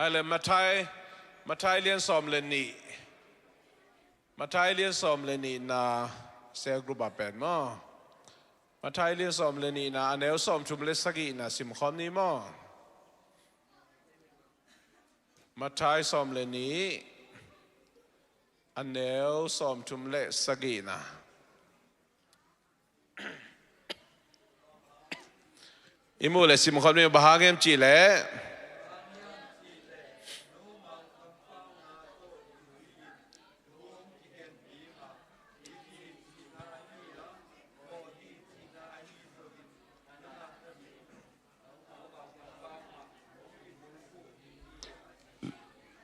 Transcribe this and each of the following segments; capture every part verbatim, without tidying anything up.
Mathai, Mathai lian sawm le nih. Mathai lian sawm le nihna, cell group ah pen maw. Mathai lian sawm le nihna, a neu sawmthum le sagihna simkhawm ni maw. Mathai sawm le nih, a neu sawmthum le sagihna. I muh leh simkhawm ni, bang hang hiam cih leh.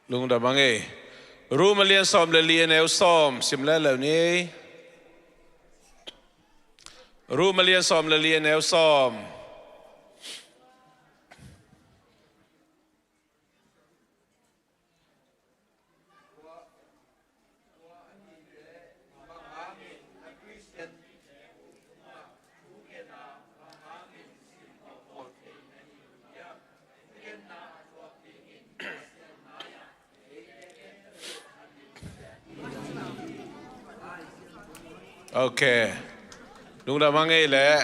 Lungdam a ngei. Rom a lian sawm le li, a neu sawm, sim lel lo ni. Rom a lian sawm le li, a neu sawm. Ok. Lungdam a ngei leh.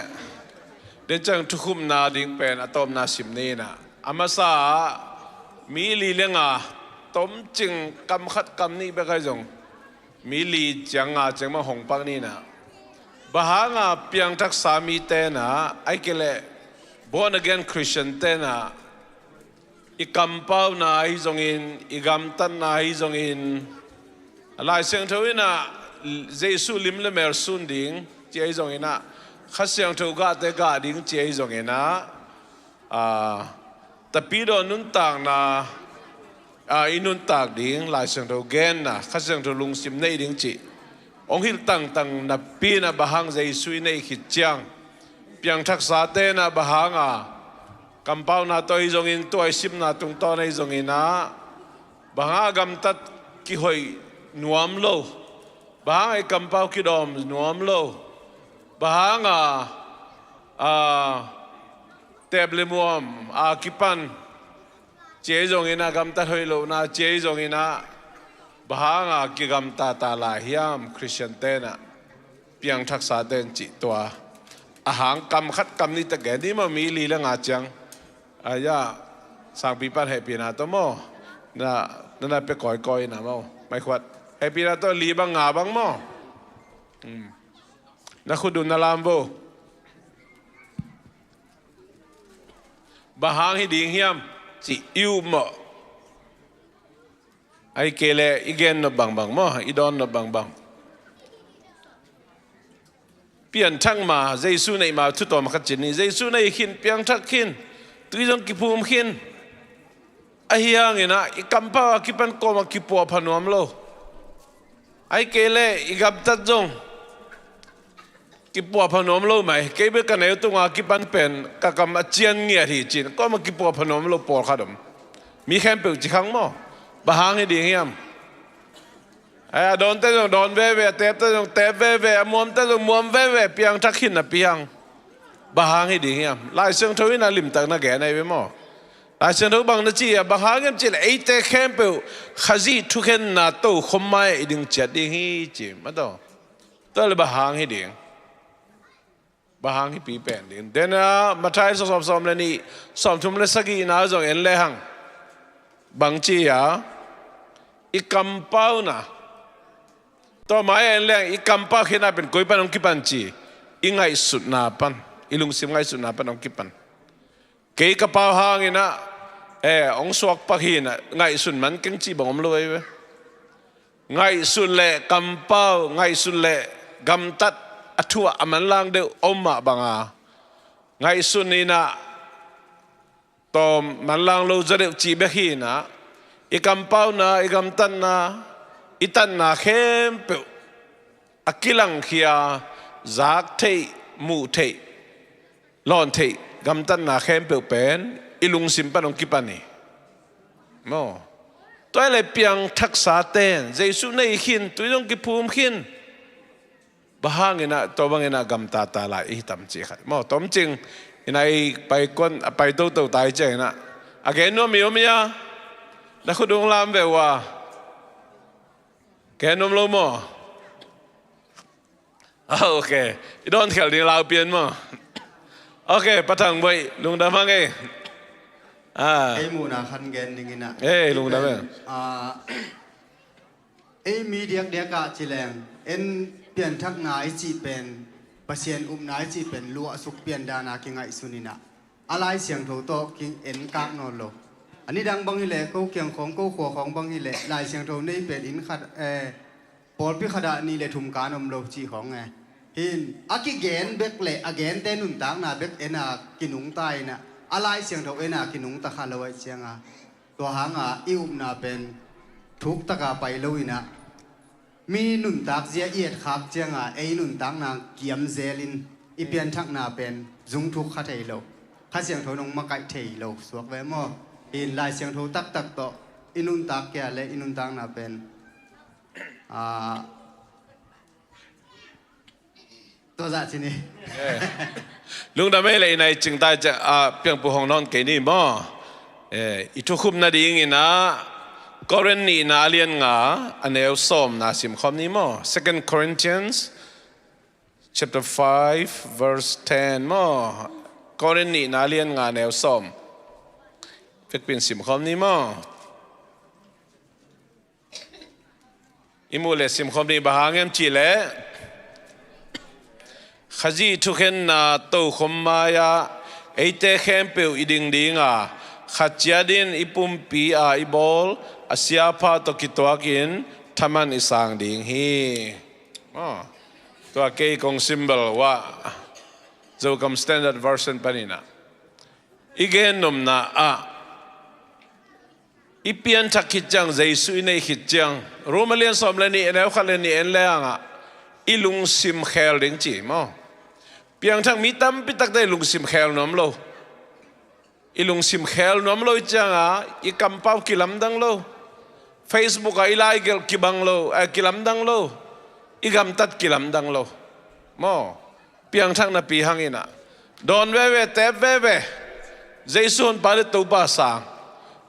Den ciang thukhupna ding pen a tawpna sim ni in ah, a masa ah mi li le nga, tomcing kam khat kam nih bek ahi zong, mi li ciang nga ciang mah hong pak ni in ah, bang hanga piangthaksa mite in ah, ahih kei leh born again Christian te in ah, i kampauna ahi zongin, i gamtatna ahi zongin, Lai Siangtho in ah Jesu lim le mel sun ding ci ahi zongin ah, Kha Siangtho gahte gah ding ci ahi zongin ah, a, Tapidaw nuntakna, a, i nuntak ding, Lai Siangtho genna, Kha Siangtho lungsim nei ding cih hong hilh tangtang napi in ah, bang hang Jesu i neih khit ciang piangthaksate in ah bang hanga kampauna tawh ahi zongin, tua i simna tungtawn ahi zongin ah, bang hanga gamtat kihoih nuam lo, bang hanga i kampau kidawm nuam lo, bang hanga, a, teep le muam a kipan ci ahi zongin ah, gamtat hoih lohna ci ahi zongin ah, bang hanga kigamta ta lai hiam Khristian te in ah, piangthaksa te in cih, tua a hang kam khat kam nih tak gen ni maw, mi li le nga ciang. Aia, sangpi pan hehpihna tawh maw, na, na, na pia kawikawi na maw, maikhuat, hehpihna tawh li bang nga bang maw. Hmm. Na khut uh na lam vo. Bang hang hi ding hiam cih i up mawh. Ahih kei leh i gen nop bangbang maw, i dawn nop bangbang. Pianthak ma, Jesu neih ma thu tawm khat ci ni. Jesu neih khin, piangthak khin, tui zong kiphum khin, ahi hangin ah i kampau a kipan kuamah kipuahpha nuam lo. Ahih kei leh i gamtat zong kipuahpha nuam lo mai. Kei bel ka neu tunga kipan pen ka kam a cian ngiat hi ci-in kuamah kipuahpha nuam lo pawlkhat om. Mi khempeuh ci khang maw. Bang hang hi ding hiam? Ai, a dawnte zong dawn veve, a teepte zong teep veve, a muamte zong muam veve, piangthak khin napi hang. Bang hang hi ding hiam? Lai Siangtho in a limtak na gen ahi ve maw. Lai Siangtho bang na ci a, bang hang hiam cih leh eite khempeuh Khazih thukhenna tokhom mai-ah i ding ciat ding hi ci, maw taw. Tua leh bang hang hi ding? Bang hang hi pi pen ding? Den a, Mathai sawm, sawm, sawm le nih, sawmthum le sagihna zong en lehang, bang ci a, i kampauna, tua mai-ah en lehang i kampau khinna pen koi pan hong kipan ci, i ngaihsutna pan, i lungsim ngaihsutna pan hong kipan. Kei ka pau hangin ah, eh, hong suakpak hi in ah, ngaihsun man keng cih bang om lo ahi ve. Ngaihsun le kampau, ngaihsun le gamtat, a thu ah a manlang deuh om mah banga, ngaihsun in ah tawm manlang lo zaw deuh cih bek hi in ah, i kampauna, i gamtatna, i tatna khempeuh a kilangkhia, zak theih, muh theih, lawn theih gamtatna khempeuh pen i lungsim pan hong kipan hi. Maw. Tua ahih leh piangthaksa ten Jesu neih khin, tui zong kiphum khin, bang hangin ah tua bangin ah gamta ta lai i hi tam cih khat. Maw, tomcing in ah i pai kuan, a pai toto ta hi ciangin ah, a gen nuam i om hi a, Na khut ung lam ve uh a. Ke num lo maw? Ah, ok. I dawn khel ding lau pian maw? Ok, Pa Thang Boih, lungdam hang e. Ah. Ei muhna khan gen ding in ah. Eh, lungdam e. Ah, ei mi diakdiak ah ci leng, en pianthakna i cih pen, Pasian upna i cih pen luahsuk pian dan a kingaihsun in ah, a Lai Siangtho tawh ki en kak nawn lo. A nidang bang hi leh, ko kiang khawng, ko khua khawng bang hi leh, Lai Siangtho nei pen inn khat, eh, pawlpi khat ah nih le thum kan om lo cih khawng e. Hin, a kigen bek le a gente nuntakna bek en a kinungta in ah, a Lai Siangtho en a kinungta kha lo ahih ciang a, tua hang a i upna pen thuk tak a pai lo in ah, mi nuntak zia i etkhak ciang a, ei nuntakna kiam zel in i pianthakna pen zung thuk kha thei lo. Kha Siangtho in hong makaih thei lo suak ve maw? Hin, Lai Siangtho taktak tawh i nuntak kia le i nuntakna pen, ah, tua zah ci ni. Eh. Lungdam e le, i nai cing tai ciang, ah, piangpu hong nawn kei ni maw? Eh, i thukhupna ding in ah, Korin nihna a lian nga, a neu sawmna sim khawm ni maw? Second Corinthians chapter five, verse ten maw? Korin nihna a lian nga, a neu sawm. Vekpi in sim khawm ni maw? I muh le sim khawm ni. Bang hang hiam cih leh, Khazih thukhenna tokhom mai-ah eite khempeuh i ding ding a, khat ciat in i pumpi a i bawl a siapha tawh kituak in thaman i sang ding hi. Aw. Tua kei kong sim bel uh ah, Zogam Standard Version panin ah, i gen nopna ah, i pianthak khit ciang, Jesuh i neih khit ciang, Rom a lian sawm le nih, a neu khat le nih en le hang ah, i lungsim khel ding ci maw? Piangthak mi tampi takte i lungsim khel nuam lo. I lungsim khel nuam lo i ciang a, i kampau kilamdang lo. Facebook ah i laigelh kibang lo, eh, kilamdang lo. I gamtat kilamdang lo. Maw? Piangthak napi hang in ah, dawn veve, teep veve, Jesuh Honpa le Topa sang.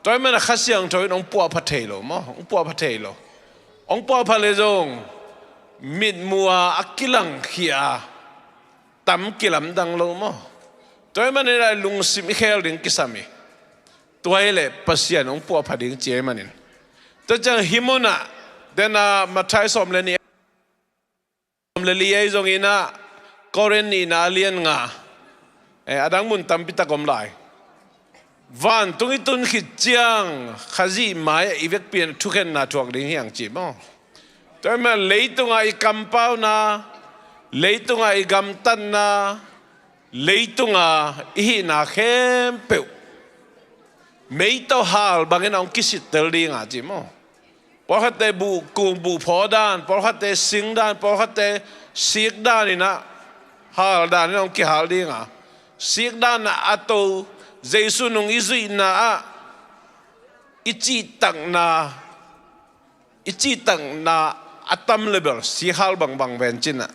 Tua ahih manin ah Kha Siangtho in hong puahpha thei lo maw? Hong puahpha thei lo. Hong puahpha le zong mitmuh a a kilangkhia a tam kilamdang lo maw? Tua ahih manin ah lungsim i khel ding kisam hi. Tua hi leh Pasian hong puahpha ding ci ahih manin. Tua ciang hih mun ah, den a Matthai sawm le nih, sawm le li ahi zongin ah, Korin nihna a lian nga, eh, a dang mun tampi tak om lai. Vantung i tun khit ciang Khazih mai-ah i vekpi in thukhenna thuak ding hi hang ci maw? Tua ahih manin leitung a i kampauna, leitung a i gamtatna, leitung a i hihna khempeuh mei tawh hal bangin a hong kisittel ding a ci maw? Pawlkhatte buh kung buh phaw dan, pawlkhatte sing dan, pawlkhatte sik dan in ah, hal dan in ah hong kihal ding a, sik dan ah a to, Jesuh nung i zuihna ah i cihtakna, i cihtakna a tam le bel sik hal bangbang ven cin ah,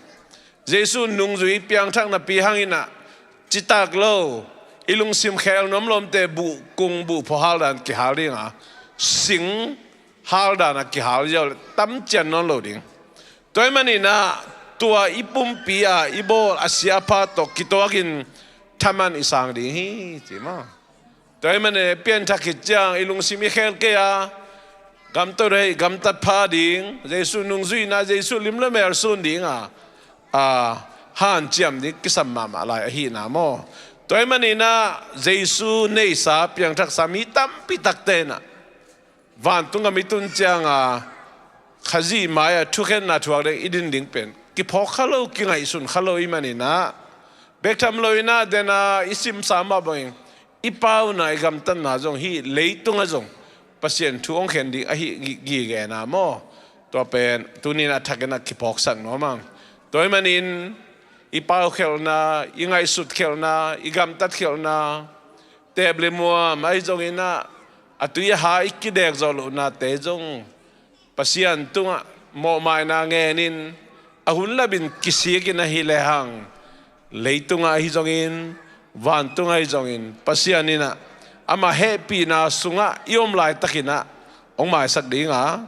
Jesuh nungzui piangthak napi hang in ah, citak lo, i lungsim khel nuam lomte buh kung buh phaw hal dan kihal ding a, sing hal dan a kihal ziau le tam cian nawn lo ding. Tua ahih manin ah, tua i pumpi a i bawl a siapha tawh kituak in thaman i sang ding hi ci maw? Tua ahih manin pianthak khit ciang i lungsim i khel kei a, gamtat uh hi, gamtat pha ding, Jesuh nungzuihna, Jesuh lim le mel sun ding a, a, hanciam ding kisam mahmah lai ahihna maw? Tua ahih manin ah Jesuh neihsa, piangthaksa mi tampi takte in ah, vantung gam i tun ciang a, Khazih mai-ah thukhenna thuak ding i din ding pen kiphawk kha lo, kingaihsun kha lo ahih manin ah, bek tham lo in ah, den a i simsa mah bangin, i pauna, i gamtatna zong hih leitung ah zong Pasian thu hong khen ding ahi gi-, gige na maw? Tua pen tuni in a thak in ah kiphawksak nuam hang. Tua ahih manin i paukhelhna, i ngaihsutkhelhna, i gamtatkhelhna, teep le muam ahi zongin ah, a tui a ha i kidek zawh lohnate zong Pasian tungah mawhmaina ngenin, a hun lapin kisikin ahih lehang, leitungah ahi zongin, vantungah ahi zongin, Pasian in ah, amah hehpihna sungah i om laitakin ah, hong maisak ding a,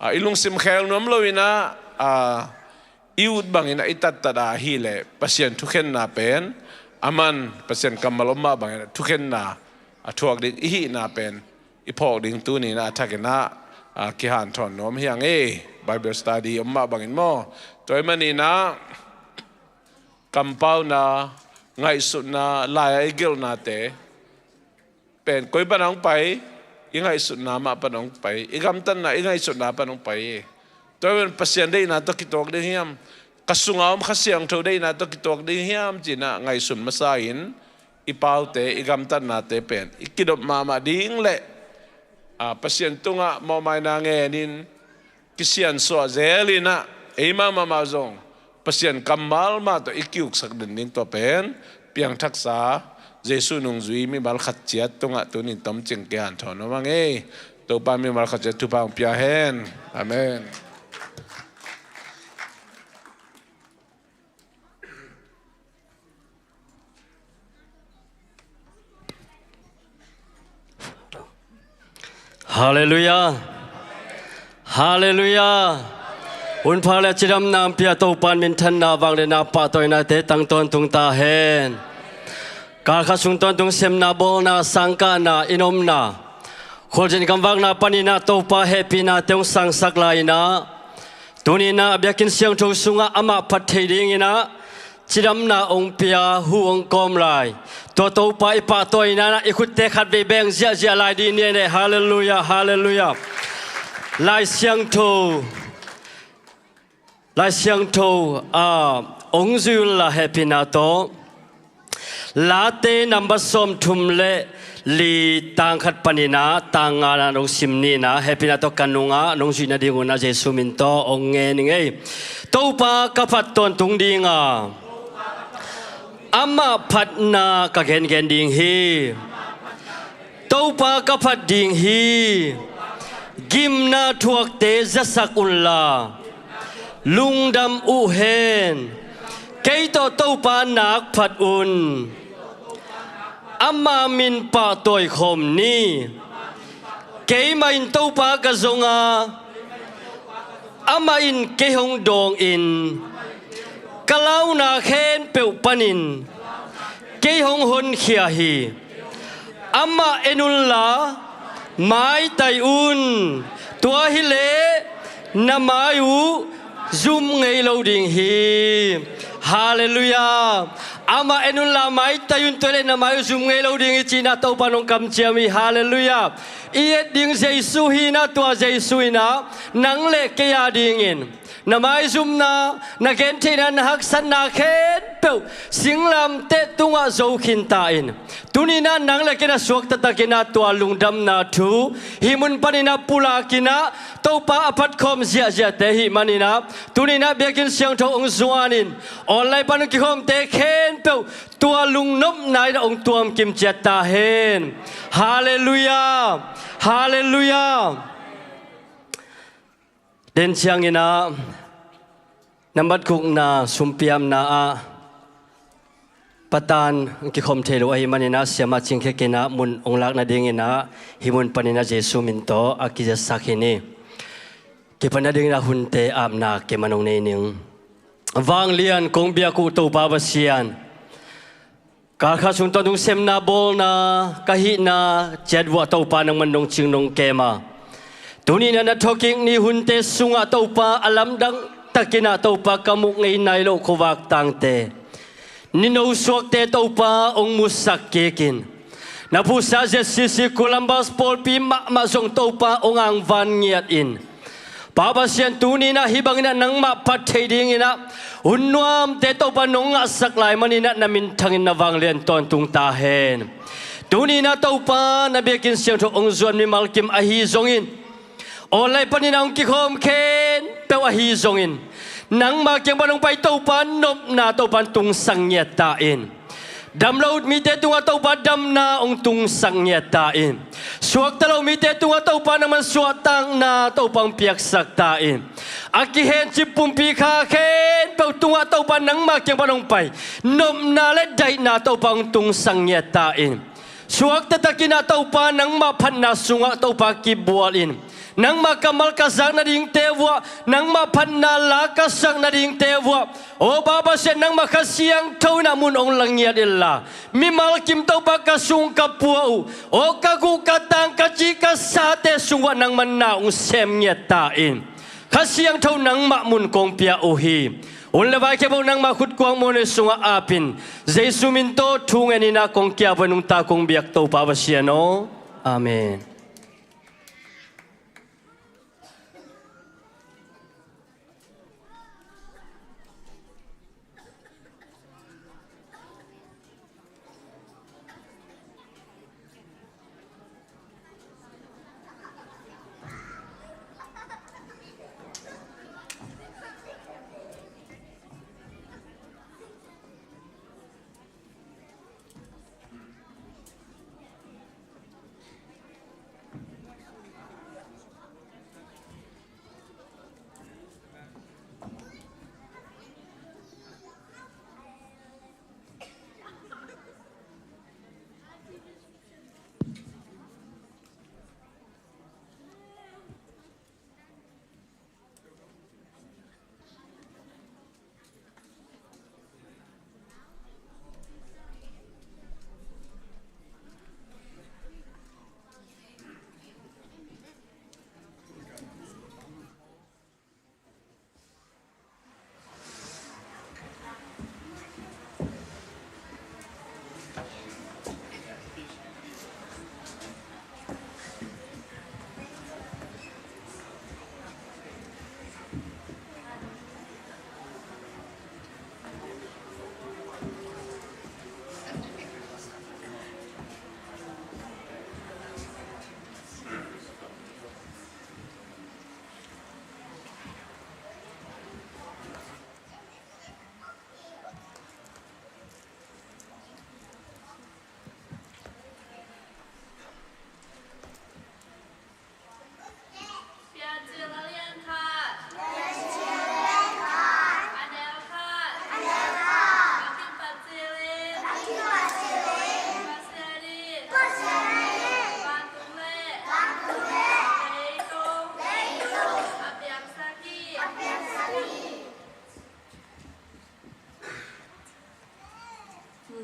a, i lungsim khel nuam lo in ah, a, i ut bangin ah i tattat a ahih leh Pasian thukhenna pen, a man Pasian kammal om mah bangin ah thukhenna a thuak ding i hihna pen i phawk ding tuni in ah a thakin ah, a, kihanthawn nuam hi hang e. Bible study om mah bangin maw. Tua ahih manin ah kampauna, ngaihsutna, lai-ah i gelhnate pen koi pan hong pai, i ngaihsutna mah pan hong pai, i gamtatna, i ngaihsutna pan hong pai. Tua pen Pasian deihna tawh kituak ding hiam, ka sunga om Kha Siangtho deihna tawh kituak ding hiam ci-in ah ngaihsun masa in, i paute, i gamtatnate pen i kidop mahmah ding leh, a, Pasian tungah mawhmaina ngenin, kisiansuah zel in ah, eimah mahmah zong Pasian kammal mah tawh i kiuksak den ding, tua pen piangthaksa Jesu nungzui mimal khat ciat tungah tuni in tomcing kihanthawn nuam hang e. Topa mimal khat ciat thupha hong pia hen. Amen. Halleluiah. Halleluiah. Hunpha le cidamna hong pia Topa in minthanna, vangliatna, pahtawinate tang tawntung ta hen. Kalkhat sung tawntung semna, bawlna, sangkahna, i omna, khualzin gamvakna panin ah Topa hehpihnate hong sangsak lai in ah, tuni in ah a biakinn siangtho sungah amah phat thei dingin ah cidamna hong pia, hu hong kawm lai, tua Topa i pahtawina in ah i khutte khatvei beng ziahziah lai ding ni e. Halleluiah, halleluiah. Lai Siangtho, Lai Siangtho, a, hong zui unla hehpihna tawh. Late number sawmthum le li, tang khat panin ah tang nga na nong sim ni in ah, hehpihna tawh ka nungah nong zuih nadingun ah Jesu min tawh hong ngen ing ei. Topa ka phat tawntung ding a, amah phatna ka gengen ding hi. Topa ka phat ding hi. Gimna thuakte zasak unla, lungdam uh hen. Kei tawh Topa nak phat un. Ama min pahtawi khawm ni. Keimah in Topa ka zong a, amah in kei hong dawng in, ka launa khempeuh panin kei hong honkhia hi. Amah en unla maitai un. Tua hileh na mai uh zum ngei lo ding hi. Halleluiah. Amah en unla maitai un, tua hileh na mai uh zum ngei lo ding hi ci-in ah Topa in hong kamciam hi. Halleluiah. I et ding Jesu hi in ah, tua Jesu in ah nang le kei a dingin na maizumna, na gentheihna, na haksatna khempeuh singlamteh tungah zo khin ta in. Tuni in ah nang le kei in ah suakta takin ah tua lungdamna thu hih mun panin ah pulak in ah, Topa a phatkhawm ziahziahte ahih manin ah, tuni in ah biakinn siangtho hong zuan in, online pan hong kikhawmte khempeuh tua lungnopna in ah hong tuamkim ciat ta hen. Halleluiah. Halleluiah. Den ciangin ah, nambat gukna sumpiamna ah patan kikhawm thei lo ahih manin ah, siamah Cing Khe Kin ah mun hong lak nadingin ah, hih mun panin ah Jesu min tawh a kizasak hi ni. Kipan nadingin ah hunte apna kei mah nong nei ning. Vanglian kong biak uh Topa Pasian, kalkhat sung tawntung semna, bawlna, ka hihna ciat vuah Topa nangman nong cing nong kem a, tuni in ah na thawhkik ni hunte sungah Topa, a lamdang takin ah Topa ka muh ngei nai loh khuavak tangte, ni nosuakte Topa hong musak kik in, na phuhsa Z C C Columbus pawlpi mahmah zong Topa hong angvan ngiat in. Pa Pasian, tuni in ah hih bangin ah nangmah phat thei dingin ah hun nuamte Topa nong ngahsak lai manin ah, na minthangin na vanglian tawntung ta hen. Tuni in ah Topa, na biakinn siangtho hong zuan mimal kim ahi zongin, online panin ah hong kikhawm khempeuh ahi zongin, nangma kiang pan hong pai Topa nopna Topa in tungsak ngiat ta in. Dam lo mite tungah Topa damna hong tungsak ngiat ta in. Suakta lo mite tungah Topa nangman suahtakna Topa hong piaksak ta in. A kihencip pumpi kha khempeuh tungah Topa nangma kiang pan hong pai nopna le daihna Topa hong tungsak ngiat ta in. Suakta takin ah Topa, nangmah phatna sungah Topa kibual in. Nangmah kammal ka zak nadingte vuah, nangmah phatna la ka sak nadingte vuah, aw Baba Sia, nangmah Kha Siangtho in ah mun hong la ngiat inla, mimal kim Topa ka sung ka pua uh, aw ka guh ka tang ka cih ka sate sung uah nangmah na hong sem ngiat ta in. Kha Siangtho, nangmah mun kong pia uh hi. Hun le vai khempeuh nangmah khut kuang muanhuai sungah ap in, Jesu min tawh thu ngen in ah kong kiap uh hi, nungta kong biak Topa va Sia aw. Amen.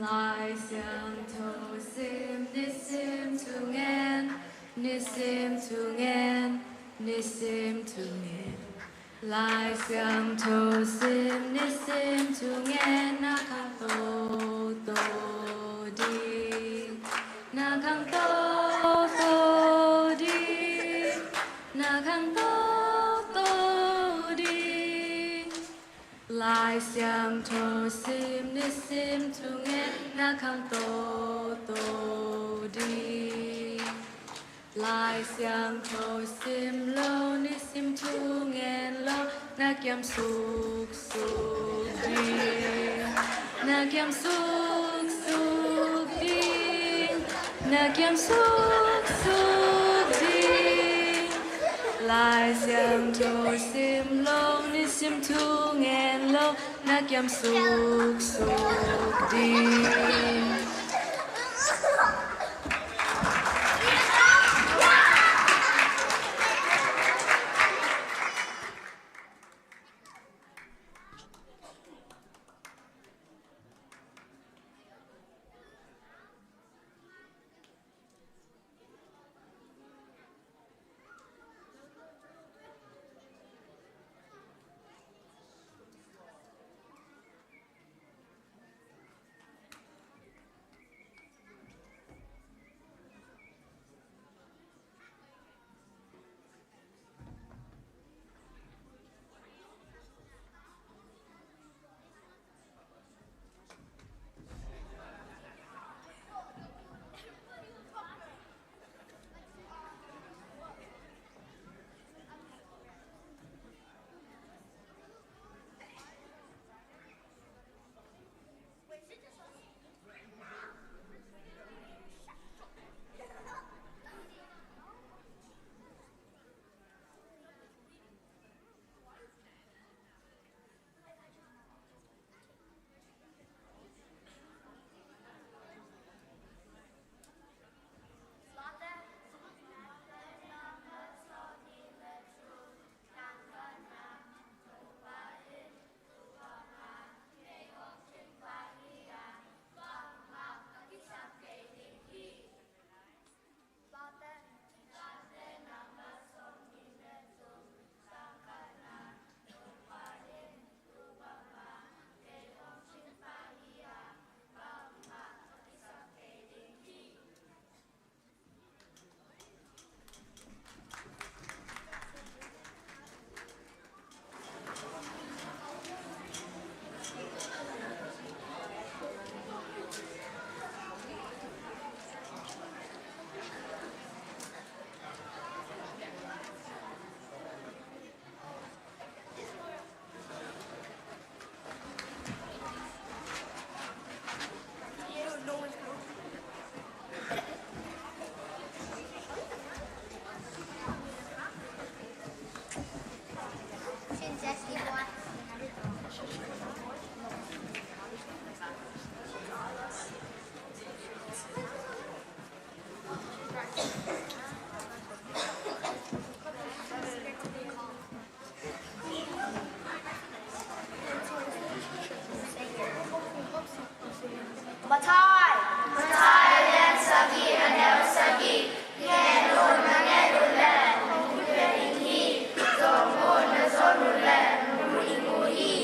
Lai Siangtho sim, nisim thungen, nisim thungen, nisim thungen. Lai Siangtho sim, nisim thungen, na khang toto ding, na khang toto ding, na khang toto ding. Lai Siangtho sim, nisim thungen, na khang toto ding. Lai Siangtho sim lo, nisim thungen lo, na kiam suksuk ding, na kiam suksuk ding, na kiam suksuk ding. Lai Siangtho sim lo, nisim thungen lo, na kiam suksuk ding. Mathai, Mathai a lian sagih, a neu sagih. Ngen un, na ngen uh leh hong pia ding hi. Zong un, na zon uh leh hong mu ding uh hi.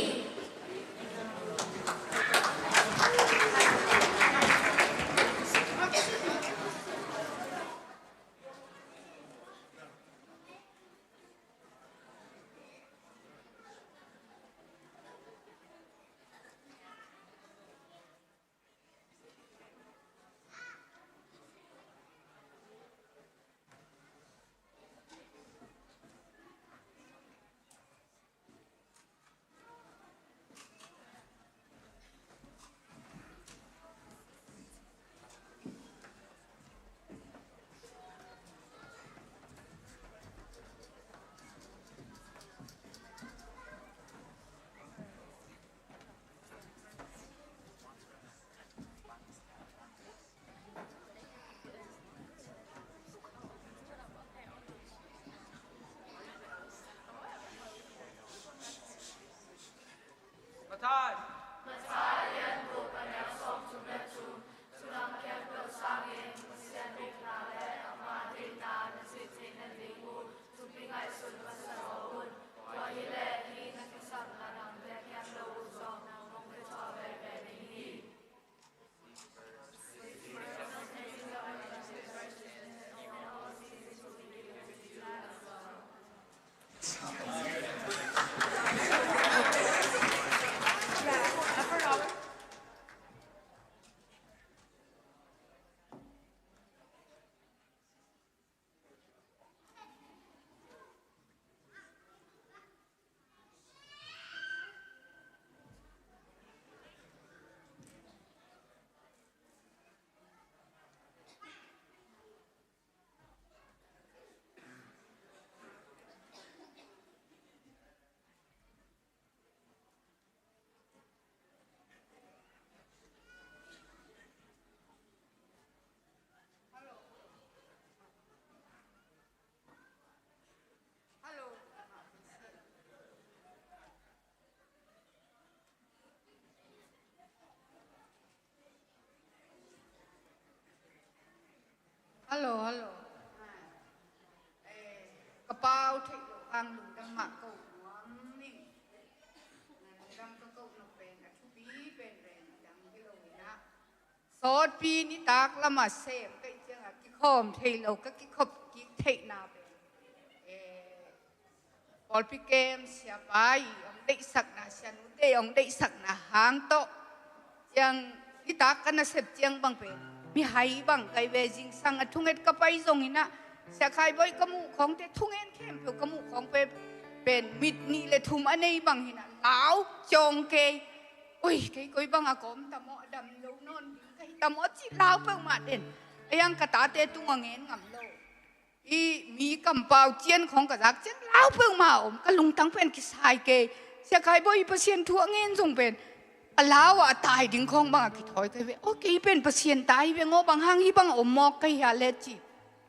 Mathai. Mathai a lian guk, a neu sawmthum le thum. Sumang khempeuh sangin Pasian bikna le ama deihna na zui theih nading uh thupi ngaihsun masa un. Tua hi leh hih na kisapna dangte khempeuh uh zong hong pia thawh veve ding hi. Hallo, hallo. Eh, ka pau theih loh hang lungdam mah ko nuam ning. Lungdam ka ko nop pen a thupi penpen a dang hi lo in ah, sawtpi nitak lamah sem ka hih ciangah kikhawm thei lo, ka kikhop kik theihna pen, eh, pawlpi kem siapa i hong deihsakna, sianute hong deihsakna hang tawh ciang nitak ka nasep ciang bang pen mihai bang kai ve. Zingsang a thunget ka pai zong in ah, Sia Khai Bawi ka muh khawngte, thungen khempeuh ka muh khawng pen, pen mit nih le thum a nei bang hi in ah, lau ciawng kei. Ui, kei koi bang a kawm ta maw, a dam lo nawn ding ka hi ta maw cih lau peuhmah den. A hiang ka tate tungah ngen ngam lo. I mi kampau cian khawng ka zak ciang lau peuhmah a om, ka lungtang pen kisai kei. Sia Khai Bawi Pasian thu a ngen zong pen a lau ah a tai ding khawng bang a kithawi kai ve. Aw, kei pen Pasian tai ve ngaw, bang hang hih bang a om mawk ka hia le ci.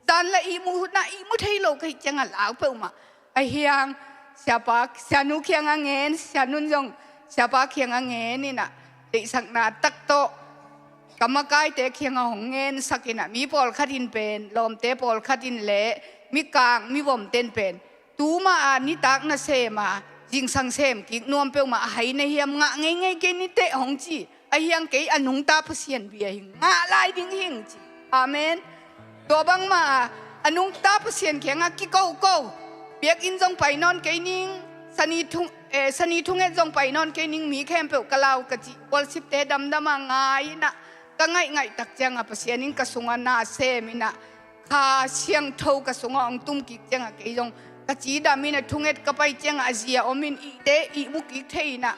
Zan la ihmu, na ihmu thei lo ka hih ciangah lau peuhmah. A hiang siapa, sianu kiangah ngen, sianun zong siapa kiangah ngen in ah, deihsakna tak tawh ka makaite kiangah hong ngensak in ah, mi pawlkhat in pen, lawmte pawlkhat in le mikang mivom ten pen, tuma a nitak nasem a zingsang sem kik nuam peuhmah a hai na hiam, ngah ngeingei kei ni teh hong ci. A hiang kei a nungta Pasian bia hi, ngah lai ding hing ci. Amen. Tua bangmah a nungta Pasian kiangah kiko ko. Biakinn zong pai nawn kei ning, sani thung, eh, sani thunget zong pai nawn kei ning, mi khempeuh ka lau ka ci. Worship-te damdam a ngai in ah, ka ngaihngaih tak ciangah Pasian in ka sungah na sem in ah, Kha Siangtho ka sungah hong tum kik ciangah kei zong ka cidam in ah, thunget ka pai ciangah a zi a om in, ihte ihmu kik thei in ah,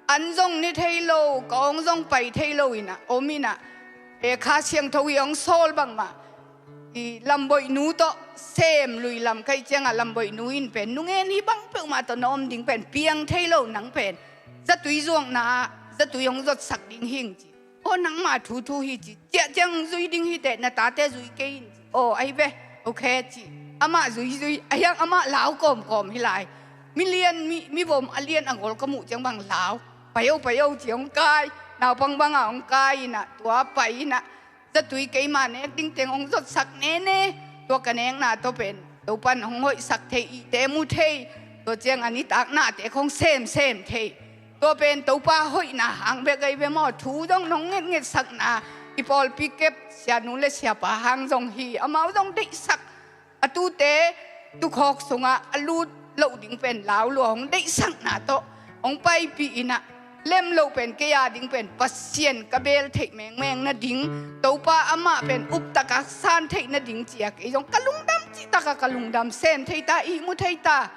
an zong ne thei lo, ka awng zong pai thei lo in ah om in ah, eh, Kha Siangtho i hong sawl bangmah, i Lamboihnu tawh sem lui lam ka hih ciangah, Lamboihnu in pen, nungen hih bang peuhmah tawh na om ding pen piang thei lo, nang pen zatui zuakna ah zatui hong zotsak ding hing ci. Aw, nangmah thuthu hi ci. Ciah ciang zui ding hi teh, na tate zui kei in ci. Aw, ahi ve, ok ci. Amah zuizui, a hiang amah lau kawmkawm hi lai. Mi lian, mi, mivom a lian a ngol ka muh ciang bang lau. Pai o, pai o ci hong kai. naupang bangah hong kai inah, tua pai inah, zatui keima nek ding teng hong zotsak nene. Tua ka nekna tawh pen Topan hong hoihsak thei, ihte mu thei. Tua ciangah nitaknate khong semsem thei. Tua pen Topa hoihna hang bek ahi ve maw? Thu zong nong ngetngetsakna, i pawlpi kep sianu le siapa hang zong hi, amau zong deihsak. A tute tukhawk sungah a lut loh ding pen lau lua hong deihsakna tawh hong paipih inah, lem loh pen kei a ding pen Pasian ka beel theih mengmeng nading, Topa amah pen uptaka san theih nading cia kei zong ka lungdam cihtakah ka lungdam sem thei ta, ihmu thei ta.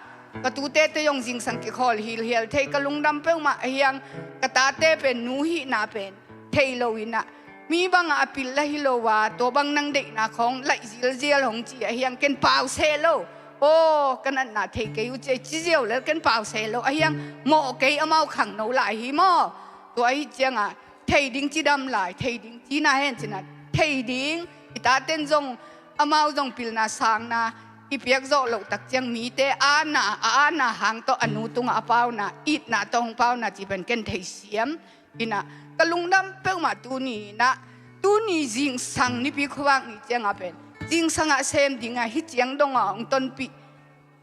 Ka tute te zong zingsang kikhawl hilhial thei, ka lungdam peuhmah. Ahiang ka tate pen nu hihna pen thei lo inah, mi bangah a pil la hi lo a, tua bang nang deihna khawng laih zilzial hong ci ahiang ken pau seh lo. Aw, ka natna thei kei uh ci, ci ziau lel ken pau seh lo. Ahiang mawh kei, amau khangno lai hi maw? Tua ahi ciangah thei ding cidam lai, thei ding cina hen cinah, thei ding. I taten zong, amau zong pilna sangna i piak zawh loh tak ciang mite ana, a ana hang tawh a nu tungah a pauna, itna tawh hong pauna ci pen ken thei siam. Inah ka lungdam peuhmah tuni inah, tuni zingsang Nipi khuavak ni ciangah pen zingsangah sem dingah hih ciang dongah hong tonpih.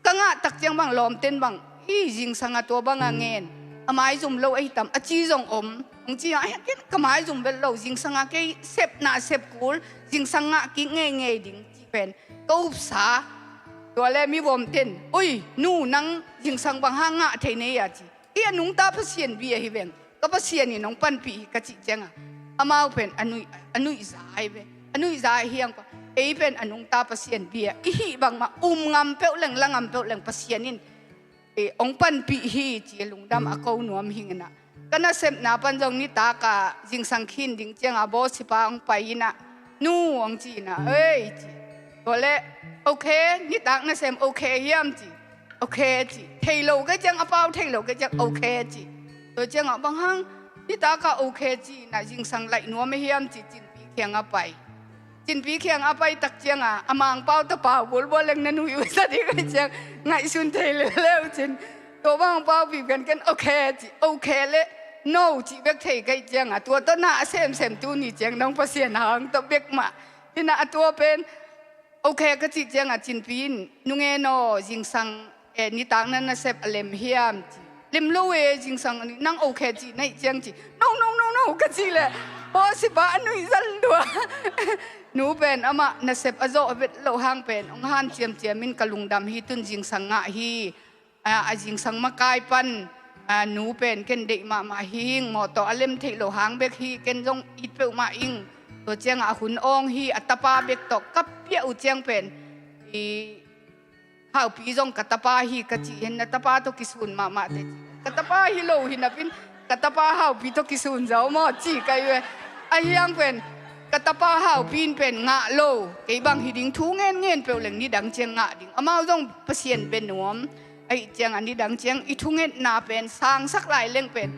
Ka ngah tak ciang bang lawmten bang, i zingsangah tua bangah ngen, a maizum lo ahi tam, a ci zong om. Hong ci ah, ka maizum vet lo, zingsangah kei sepna sep kul, zingsang ngah kik ngeingei ding ci pen ka upsa. Tua le mi vomten, ui nu, nang zingsang bang hang ngah thei nei a ci. Hi, a nungta Pasian bia hi veng, ka Pasian in hong panpih hi ka cih ciangah, amau pen a nuih, a nuihza ahi ve. A nuihza ahiang pa, ei pen a nungta Pasian bia i hih bangmah um ngam peuh leng, la ngam peuh leng Pasian in, eh, hong panpih hi ci lungdam a ko nuam hing inah. Ka nasepna pan zong nitakah zingsang khin ding ciangah bawsipa hong pai inah, nu, hong ci inah, ei ci. Tua le, ok, nitak nasem ok hiam ci. Ok ci. Thei lo kei ciang, a pau thei lo kei ciang, ok ci. Tua ciangah bang hang nitakah ok ci inah, zingsang laih nuam ahiam ci, Cinpi kiangah pai. Cinpi kiangah pai tak ciangah a Mangpau tapa uh bulbual leng na nuih uh sa ding ahi ciang ngaihsun thei leuleu cin. Tua bang paupih pen ken ok ci, ok le no cih bek thei kei ciangah, tua tawh na a semsem tuni ciang nong Pasian hang tawh bek mah. Hinah a tua pen ok ka cih ciangah Cinpi in, nungen aw, zingsang, eh, nitak na nasep a lem hiam ci. Lem lo e, zingsang nang ok cih na hih ciang ci. No, no, no, no ka cih leh, bawsipa a nuih zal dua. Nu pen amah nasep a zawh vet loh hang pen hong han ciamciam in ka lungdam hi, tun zingsang ngah hi. A, a zingsang makai pan, a, nu pen ken deih mahmah hing, mawtaw a lem theih loh hang bek hi, ken zong it peuhmah ing. Tua ciangah a hun awng hi, a tapa bek tawh ka piah uh ciang pen, i, Haupi zong ka tapa hi ka cih hen, na tapa tawh kisun mahmah te ci. Ka tapa hi lo hi napin, ka tapa Haupi tawh kisun zaw maw ci kai ve. Ahiang pen ka tapa Haupi in pen ngah lo, kei bang hi ding, thu ngen ngen peuh leng nidang ciang ngah ding. Amau zong Pasian bia nuam. Ahi ciangah nidang ciang i thungetna pen sangsak lai leng pen,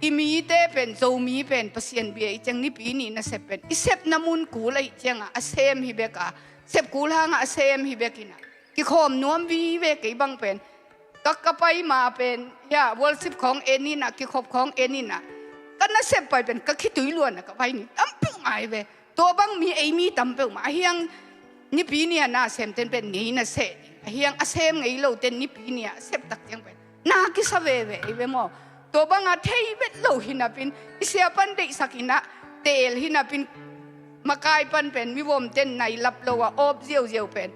i mite pen, Zomi pen Pasian bia i ciang Nipi ni nasep pen i sepna mun kul ahi ciangah a sem hi bek a, sep kul hangah a sem hi bek inah, kikhawm nuam vive. Kei bang pen ka, ka pai ma pen, ya, worship khawng en inah, kikhop khawng en inah, ka nasep pai pen ka khitui luanah ka pai ni tam peuh ngai ve. Tua bang mi, ei mi tam peuhmah. Ahiang Nipi ni-a na sem ten pen ngei na seh ding. Ahiang a sem ngei lo ten Nipi ni-a sep tak ciang pen na kisa veve ei ve maw? Tua banga thei vet lo hi napin, i sia pan deihsak inah, teel hi napin, makai pan pen mi vom ten nai lap lo a awp ziauziau pen,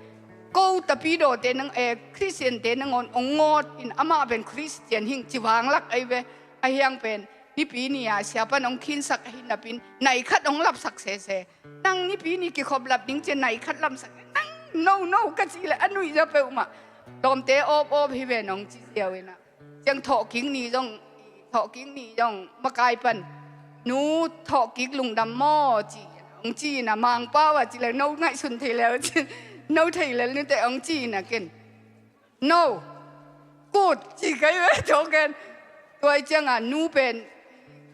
ko tapidawte nang, eh, Khristiante nangawn ong ngawt in, amah pen Khristian hing ci vanglak ei ve. Ahiang pen Nipi ni-a sia pan ong khinsak ahi napin, nai khat ong lapsak sese. Nang Nipi ni kikhop lap ding cian nai khat lapsak, nang no, no ka cih leh a nuihza peuhmah. Lawmte awpawp hi ve nong ci ziau inah. Ciang thawhkik ni zong, thawhkik ni zong makai pan, nu, thawhkik lungdam maw ci, ong ci inah, Mangpau a ci leh no ngaihsun thei lel, no thei lel nute ong ci inah ken. No. Kut ci kai ve tua ken. Tua i ciangah nu pen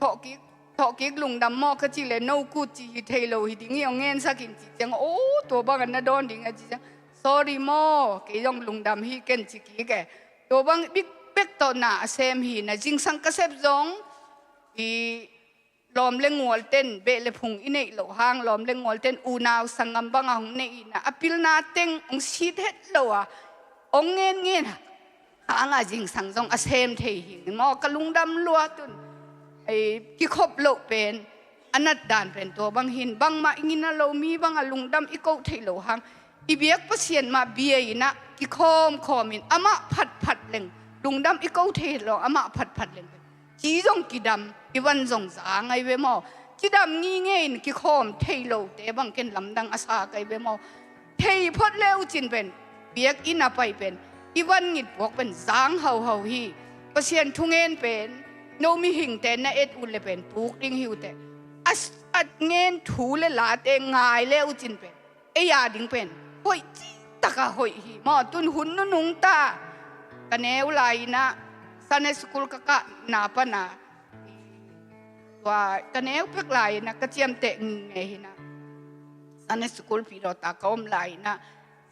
thawhkik, thawhkik lungdam maw ka cih leh no kut ci hi thei lo hi ding hi, ong ngensak in ci ciangah, o, tua bangah na dawn ding a ci ciang, sorry maw, kei zong lungdam hi ken ci kik e. Tua bang bik bek tawh na a sem hi na, zingsang ka sep zong i lawm le ngual ten beh le phung i neih loh hang, lawm le ngual ten unau sanggam banga hong neih in ah, a pilna teng hong sit het lo a, hong ngen ngen hanga zingsang zong a sem thei hi ing maw, ka lungdam lua tun. Ei, kikhop loh pen a nat dan pen tua bang hi in, bangmah i ngina lo, mi banga lungdam i koh theih loh hang, i biak Pasian mah bia in ah kikhawm khawm in, amah phatphat leng lungdam i koh thei lo, amah phatphat leng ci zong kidam, i van zong zang ai ve maw. Kidam ngingei in kikhawm thei lote bang ken lamdang a sa kai ve maw. Thei phot le uh cin pen, biakinn a pai pen, i van ngit puak pen zang hauhau hi. Pasian thungen pen no mihingte na et uh le pen puk ding hi uh teh. A, a ngen thu le late ngai le uh cin pen ei a ding pen hoih citaka hoih hi maw. Tun hun nunung ta, ka neu lai in ah Sunday school ka kahna pana, tua ka neu pek lai in ah ka ciamteh ngingei hi in ah, Sunday school pidawta ka om lai in ah,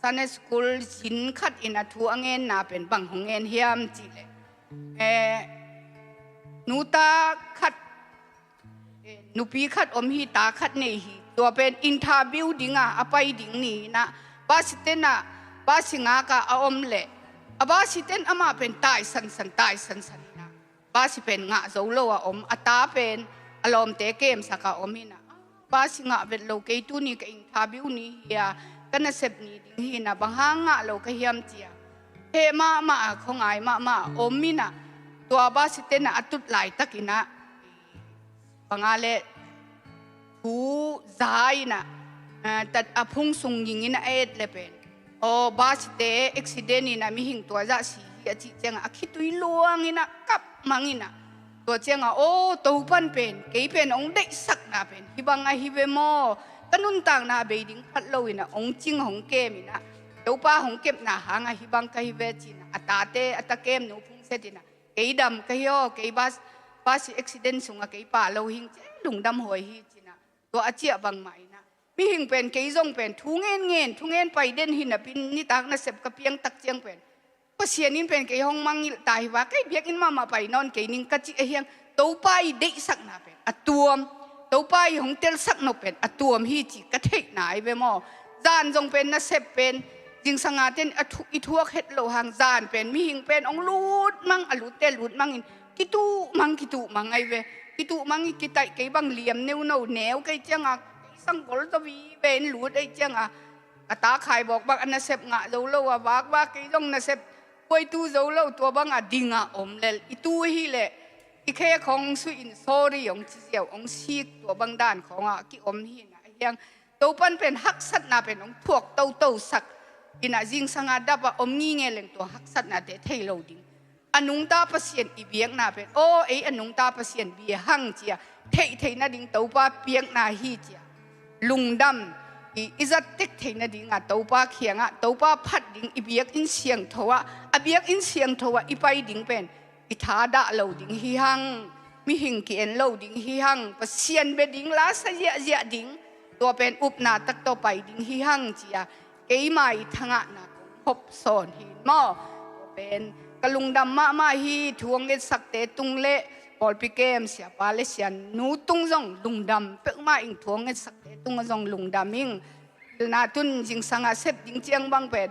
Sunday school zin khat in ah thu a ngenna pen bang hong ngen hiam cih leh, eh, nuta khat, eh, nupi khat om hi, ta khat nei hi. Tua pen interview dinga a pai ding ni in ah, bus stand ah bus ngaka a om leh, a bus stand amah pen tai sansan, tai sansan in ah, bus pen ngah zo lo a om, a ta pen a lawmte kemsaka om in ah, bus ngah vet lo, kei tuni ka interview ni hi a, ka nasep ni ding hi in ah, bang hang ngah lo ka hiam ci a, heh mahmah a, khuangai mahmah a om in ah, tua bus stand ah a tut laitak in ah, banga le thu za in ah, ah, tat a phung sung ging in ah a et le pen, aw, bus te accident in ah mihing tua zah si hi a cih ciangah a khitui luang in ah kap mang in ah, tua ciangah, aw, Topan pen kei pen hong deihsakna pen hih bang ahi ve maw. Ka nuntakna bei ding phat lo in ah hong cing hong kem in ah, Topa hong kepna hangah hih bang ka hi ve ci in ah, a tate, a ta kem nu phungset in ah, kei dam ka hi aw, kei bus, bus accident sungah kei pah lo hing ci, lungdam huai hi ci in ah, tua a ciah bangmah in ah, mihing pen, kei zong pen thu ngen ngen, thu ngen pai den hi napi in, nitak nasep ka piang tak ciang pen, Pasian in pen kei hong mangngilh ta hi va, kei biakinn mahmah pai nawn kei ning ka cih ahi hang, Topa i deihsakna pen a tuam, Topa i hong telsak nop pen a tuam hi ci ka theihna ahi ve maw. Zan zong pen nasep pen, zingsang a ten a thu-, i thuak het loh hang, zan pen mihing pen hong lut mang, a lutte lut mang in, kituh mang, kituh mang ahi ve. Kituh mang i kitaih, kei bang liam neuno, neu kei ciangah, kei sang gol zaw vive in lut ahi ciangah, ka ta Khaibawk bang a nasep ngah zo lo a, vakvak kei zong nasep buaitu zo lo, tua bangah dingah om lel. I tu hi leh i khe khong suih in sorry hong ci ziau, hong sik, tua bang dan khongah ki om hi in ah, ahi hang Topan pen haksatna pen hong thuak toto sak in ah, zingsang a dap a om ngingei leng tua haksatnate thei lo ding. A nungta Pasian i biakna pen, aw, ei a nungta Pasian bia hang ci a theih theih nading Topa piakna hi ci a lungdam i, i zat tek theih nading a, Topa kiangah, Topa phat ding, i biakinn siangtho ah, a biakinn siangtho ah i pai ding pen i thadah lo ding hi hang, mihing ki-en lo ding hi hang, Pasian bia ding, la sa ziahziah ding, tua pen upna tak tawh pai ding hi hang ci a, keima i thangahna kong hop sawn hi maw. Tua pen ka lungdam mahmah hi. Thu hong ngetsakte tung le pawlpi kem siapa le sianu tung zong lungdam peuhmah ing, thu hong ngetsakte tung zong lungdam ing. Pilna tun zingsang a sep ding ciang bang pen,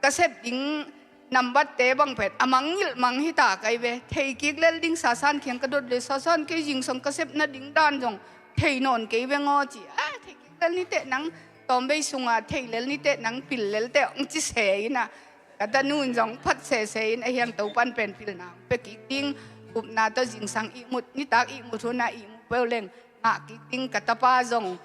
ka sep ding nambatte bang pen a mangngilh mang hi ta kai ve. Thei kik lel ding, Sasan kiang ka dot le, Sasan, kei zingsang ka sep nading dan zong thei nawn kei veng aw ci. A, thei kik lel ni teh nang, tawmvei sunga thei lel ni teh nang, pil lel teh, hong ci se in ah, ka tanu in zong phat sese in, ahi hang Topan pen pilna hong pia kik ding, upna tawh zingsang ihmut, nitak ihmut hun ah ihmu peuh leng ngah kik ding. Ka tapa zong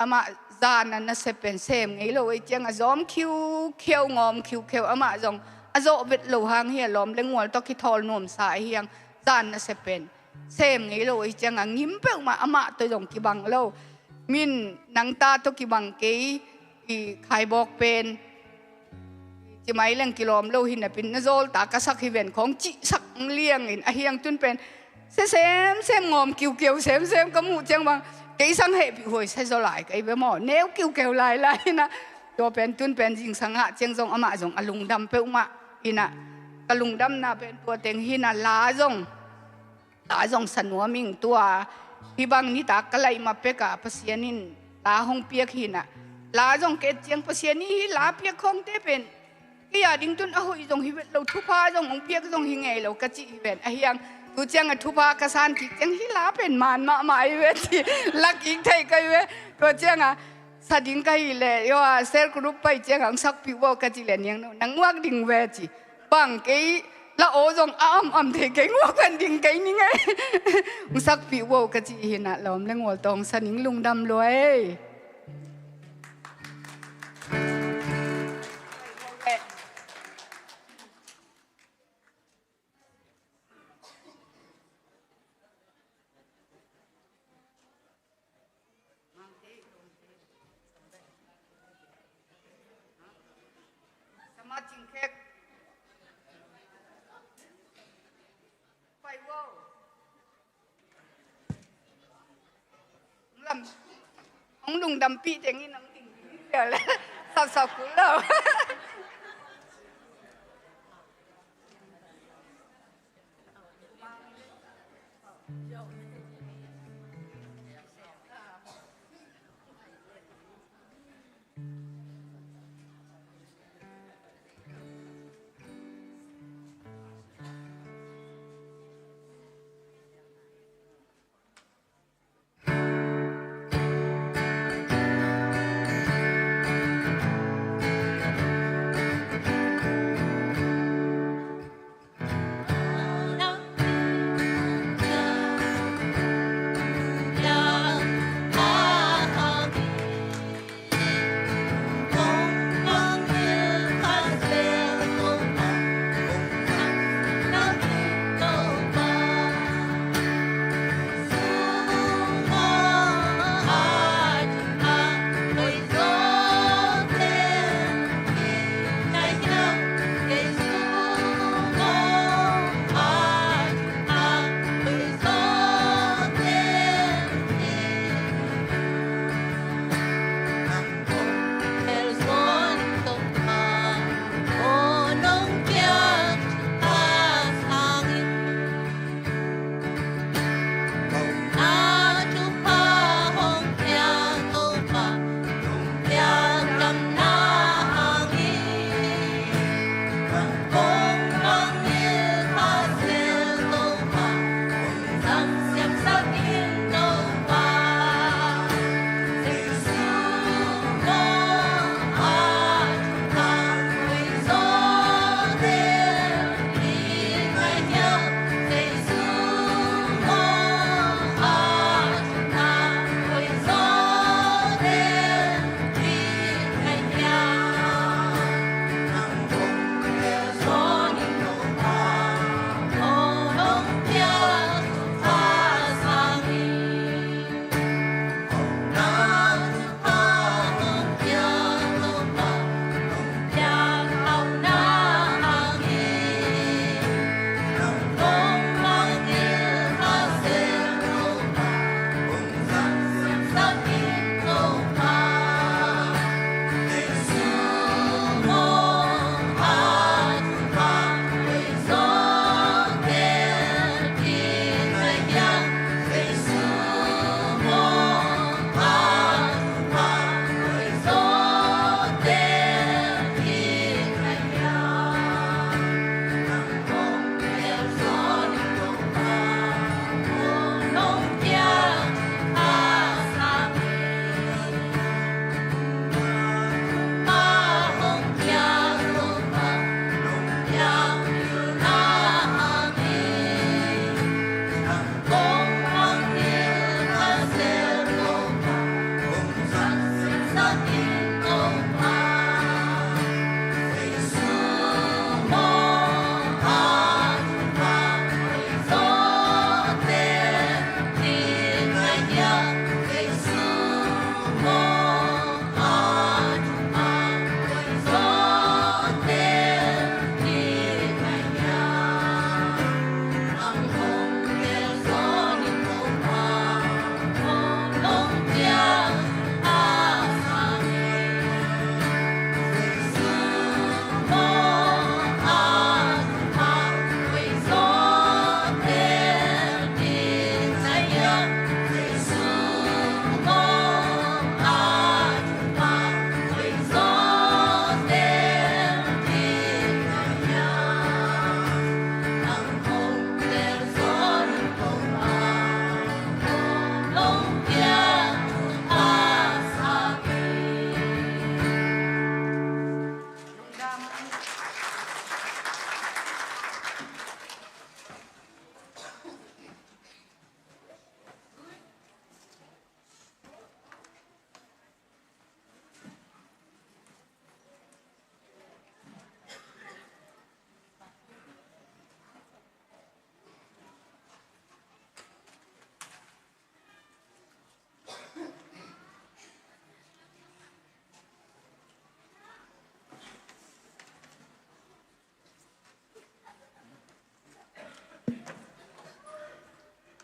amah zan a nasep pen sem ngei lo ahi ciang a zawm khiukheu, ngawm khiukheu, amah zong a zawh vet lo hang hi a, lawm le ngual tawh kithawl nuamsa ahi hang, zan nasep pen sem ngei lo ahi ciang a ngim peuhmah amah tawh zong kibang lo. Min nang ta tawh kibang kei, i Khaibawk pen ci mai leng kilawm lo hi napi in, na zawlta ka sak hi ven khong cihsak liang in, ahi hang tun pen se semsem, ngawm kiukiu semsem ka muh ciang bang kei sang hehpih huai sa zaw lai ka hi ve maw, neu kiukiu lailai in ah. Tua pen tun pen zingsang ah ciang zong amah zong a lungdam peuhmah in ah, ka lungdamna pen tua teng hi in ah, la zong, la zong sa nuam ing. Tua Hih bang nitak ka laih ma pekah Pasian in la hong piak hi-in ah, la zong ka et ciang Pasian in hih la piak khawngte pen kei a ding tun a hoih zong hi vet lo, thupha zong hong piak zong hi ngei lo ka cih hi ven. Ahi hang tu ciang a thupha ka san kik ciang hih la pen man mahmah hi ve ci, la kik thei ka hi ve. Tua ciang a sa ding ka hih leh, yo a cell group pai ciang a hong sakpih vo ka cih leh, Niang No, nang nguak ding ve ci. Bang kei la aw zong a am am thei, kei nguak pan ding kei ning ei. Hong sakpih vo ka cih hi-in ah, lawm le ngual tawh hong sa ning, lungdam lua ei. Hong lungdampih teng in hong ding ding, sapsap kul lo.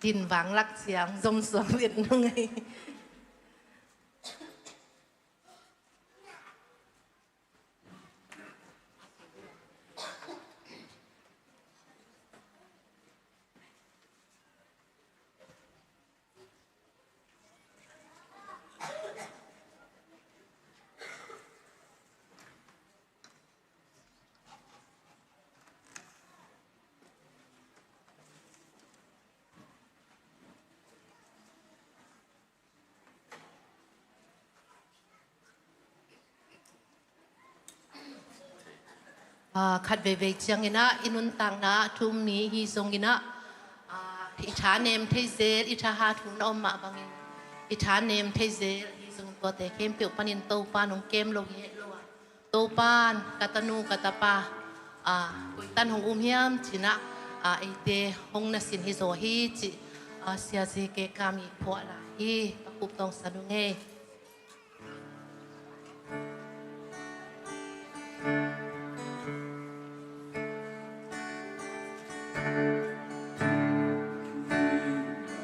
Din vang lak ciang zom suak liat nung ei. Ah, khat veivei ciangin ah i nuntakna thu um ni hi zongin ah, ah, i thanem thei zel, i thahat hun a om mah bangin i thanem thei zel hi zongin tuate khempeuh panin Topa nong kem lo hi heh lo ah, Topan ka tanu ka tapa, ah, koi tan hong um hiam ci-in ah, ah, eite hong nasin hi zaw hi cih, ah, Sia Zi Ke Kam i phuah lai hi. Pakup tawngsan ung ei.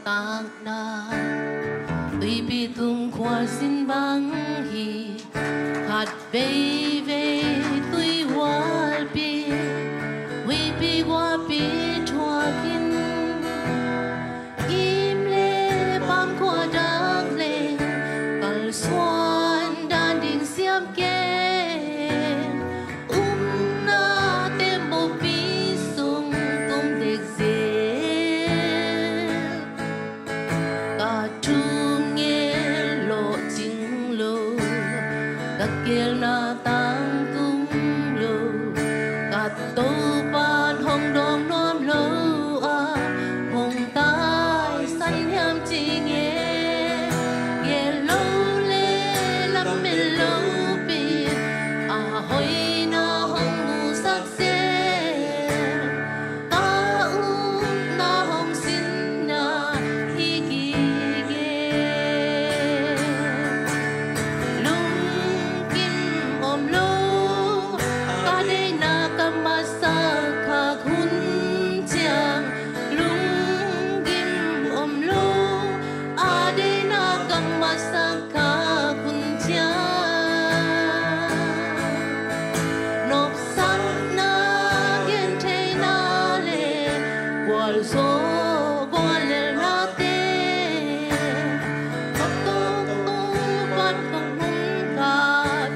Takna tuipi tung khualzin bang hi. Khat veivei tuihualpi, huipi guahpi thuakin, kim le pam khua dak le kalsuan dan ding siam kei. Umna tembaw pi sung tum dek zel. Ka thu ngen lawhcing lo, ka gelna tangtung lo, ka Topan hong dawng nuam lo a, hong taisan hiam ci ngen. Gel lo le lamen lo pi, a hoihna hong musak zel. Ka upna hong sinna hi gige. Lungkim om lo, ka deihna ka masak khak hun ciang. Lungkim om lo, a deihna ka masak khak hun ciang. Nopsakna, gentheihna le gualzo guallelnate, ka tawh tawh pan kong hum ka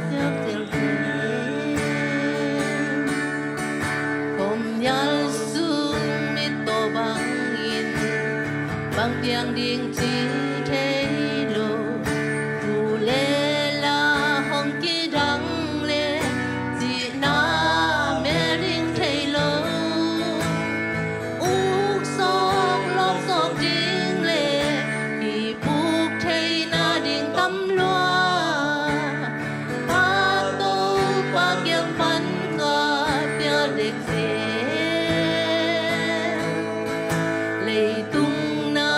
tiak tel tel. Kawmyal sung mittaw bangin bang piang ding ci thei lo. Thu le la hong kidang le, cihna mel ding thei lo. Uk sawk lawp sawk ding le, kipuk theihna ding tam lua. Ka Topa kiang pan ka pial dek zel. Leitung na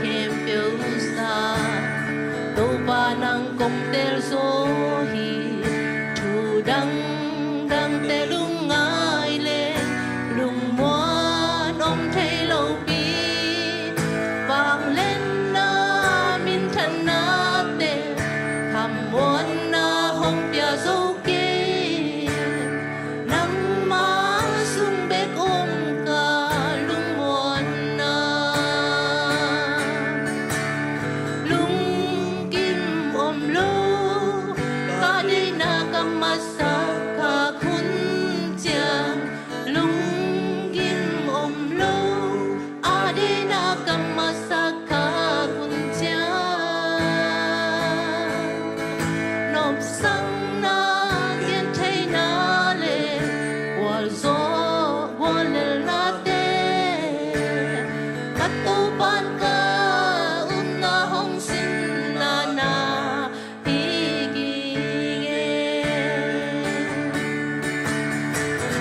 khempeuh sa, Topa nang kong tel zaw hi. Thu dangdangte lungngai le, lungmuan om thei lopi. Vangliatna minthannate, khamuanna hong pia zo kei. Nangmah sung bek om ka lungmuanna. Lungkim om lo, ka deihna ka masak khak hun ciang. Lungkim om lo, a deihna ka masak khak hun ciang. Nopsakna, gentheihna le gualzo guallelnate, ka Topan ka upna hong sinna na hi gige.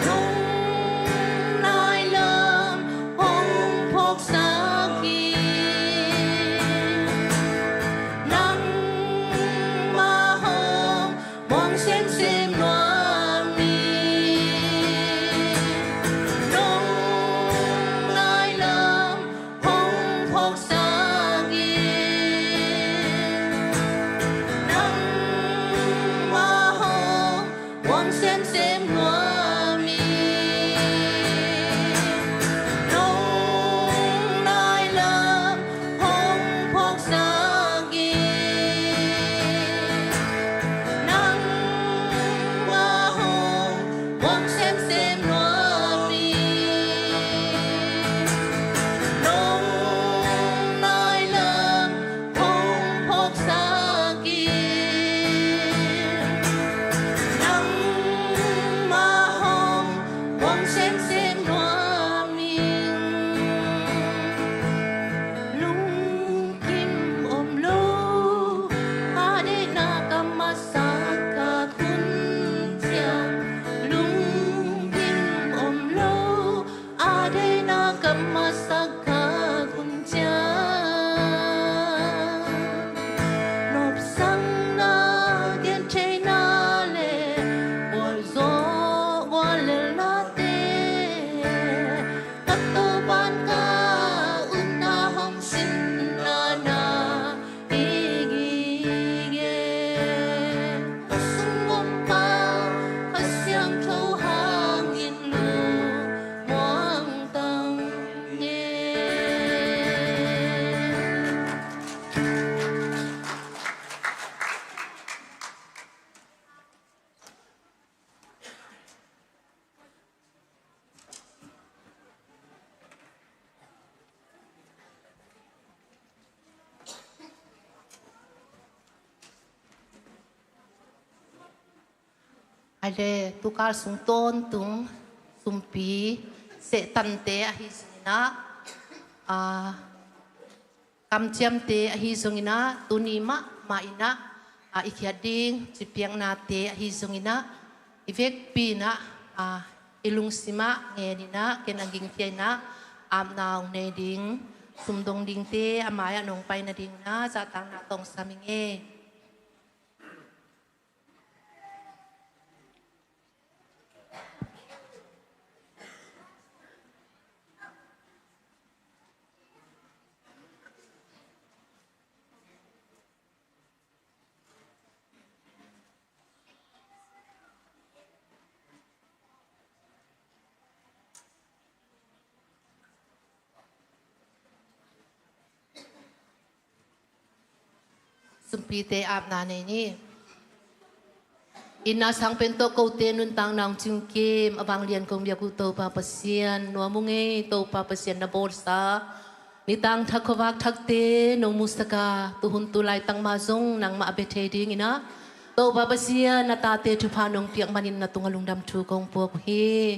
Lungnai lam hong phawksak hi. Nangmah hong Aile tukal sung tawntung sumpi, sehtante ahi zongin ah, aa, kamciamte ahi zongin ah, tuni mahmah in ah, aa, i khiat ding cipiaknate ahi zongin ah, i vekpi in ah, aa, i lungsim ah ngen in ah, ken a gingkhia in ah, apna hong nei ding, sumdong dingte a mai-ah nong pai nadingin ah zahtakna tawh hong sam ing ei. Sumpite apna nei ni. Itna sang pen tawh kote nuntakna hong cingkim a vanglian kong biak uh Topa Pasian, nuam ung ei. Topa Pasian, na bawlsa nitang thak khuavak thakte nong musak a, tuhun tu laitak mah zong nangmah a bia thei dingin ah, Topa Pasian, na tate thupha nong piak manin na tungah lungdam thu kong puak uh hi.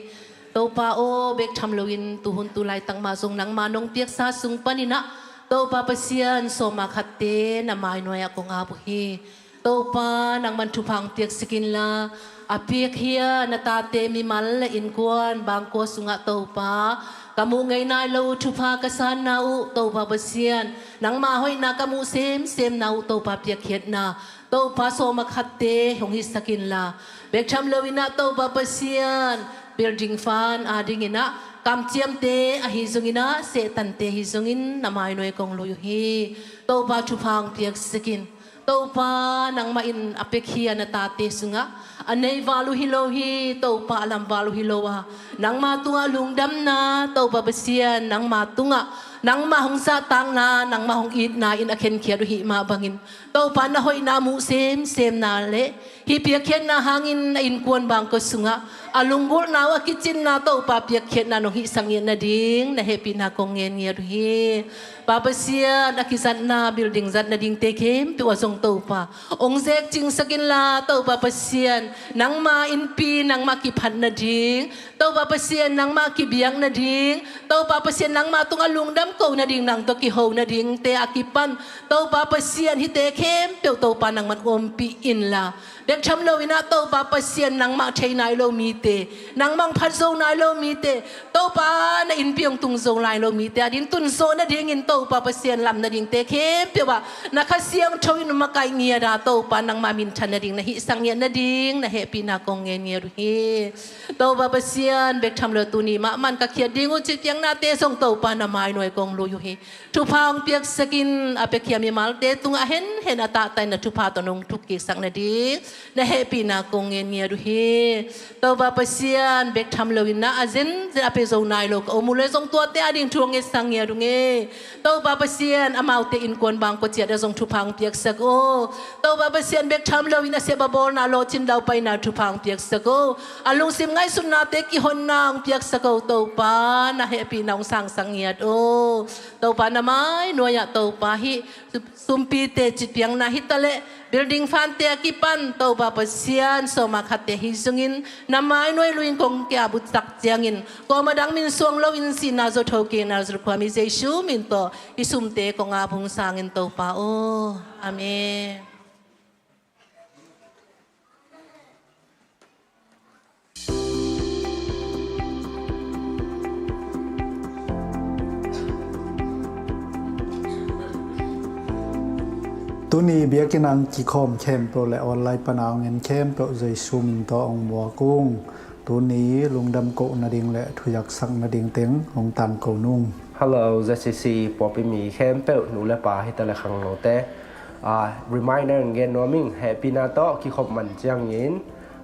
Topa aw, bek tham loin tuhun tu laitak mah zong nangma nong piaksa sung panin ah, Topa Pasian, sawma khatte na mai nuai-ah kong ap uh hi. Topa, nangman thupha hong piaksak inla, a piakhia na tate mimal le innkuan bangkua sungah Topa, ka muh ngei nai lo uh thupha ka sanna uh Topa Pasian, nangma hoihna ka muh semsemna uh Topa, piakkhiatna Topa, sawma khatte hong hisak inla, bek tham loin ah Topa Pasian, building fund adingin ah kamciamte ahi zongin ah, sehtante ahi zongin na mai nuai kong lui uh hi. Topa, thupha hong piaksak in. Topa, nangmah in a piakhia na tate sungah a nei val uh hi lo hi. Topa, a lam val uh hi lo a, nangma tungah lungdamna, Topa Pasian, nangma tungah nangma hong zahtakna, nangma hong itna in a khenkhiat uh hih mah bangin, Topa, na hoihna muh semsemna le hih piakkhiatna hangin na innkuan bangkua sungah a lunggulhna uh a kicinna Topa, piakkhiatna nong hihsak ngiat nading na hehpihna kong ngen ngiat uh hi. Pa Pasian, a kizatna building zat nadingte khempeuh ah zong Topa, hong zekcingsak inla, Topa Pasian, nangma innpi nangmah kiphat nading, Topa Pasian, nangmah kibiak nading, Topa Pasian, nangmah tungah lungdam ko nading, nang tawh kiho nadingte a kipan, Topa Pasian, hihte khempeuh Topa nangman ompih inla, bek tham loin ah Topa Pasian, nangmah thei nai lo mite, nangmah phat zo nai lo mite, Topa, na innpi hong tung zo lai lo mite ading tun zawh nadingin Topa Pasian, lam nadingte khempeuh ah na Kha Siangtho in makaih ngiat a, Topa, nangmah minthan nading na hihsak ngiat nading na hehpihna kong ngen ngiat uh hi. Topa Pasian, bek tham lo tuni mahmah in ka khiat ding uh cipiaknate zong Topa, na mai nuai kong lui uh hi. Thupha hong piaksak in, a piakhia mimalte tungah henhen a tahtak in na thupha tawh nong thukkiksak nading na hehpihna kong ngen ngiat uh hi. Topa Pasian, bek tham loin ah a zenzen a pia zo nai lo ka om uh leh zong tuate ading thu hong ngetsak ngiat ung ei. Topa Pasian, amaute innkuan bangkua ciat ah zong thupha hong piaksak aw. Topa Pasian, bek tham loin a sep a bawlna, lawhcin daupaina thupha hong piaksak aw. A lungsim ngaihsutnate kihonna hong piaksak aw. Topa, na hehpihna hong sangsak ngiat aw. Topa, na mai nuai-ah Topa, hih sumpite cipiakna hi taleh building fund-te a kipan Topa Pasian, sawma khatte hi zongin na mai nuai lui-in kong ki-ap uh tak ciangin, kuamah dang min suang loin sihna zawh thokik Nazareth khuami Jesu min tawh hih sumte kong ap uh hong sang in Topa aw. Amen. Tuni biakinn ah kikhawm khempeuh le online pan a hong en khempeuh Jesu min tawh hong muak ung. Tuni lungdam koh nading le thuhilhsak nading teng hong tangko nung. Hello, Z C C pawlpi mi khempeuh, nu le pa hi taleh khangnote. Ah, reminder in gen nuam ing, hehpihna tawh kikhop man ciangin,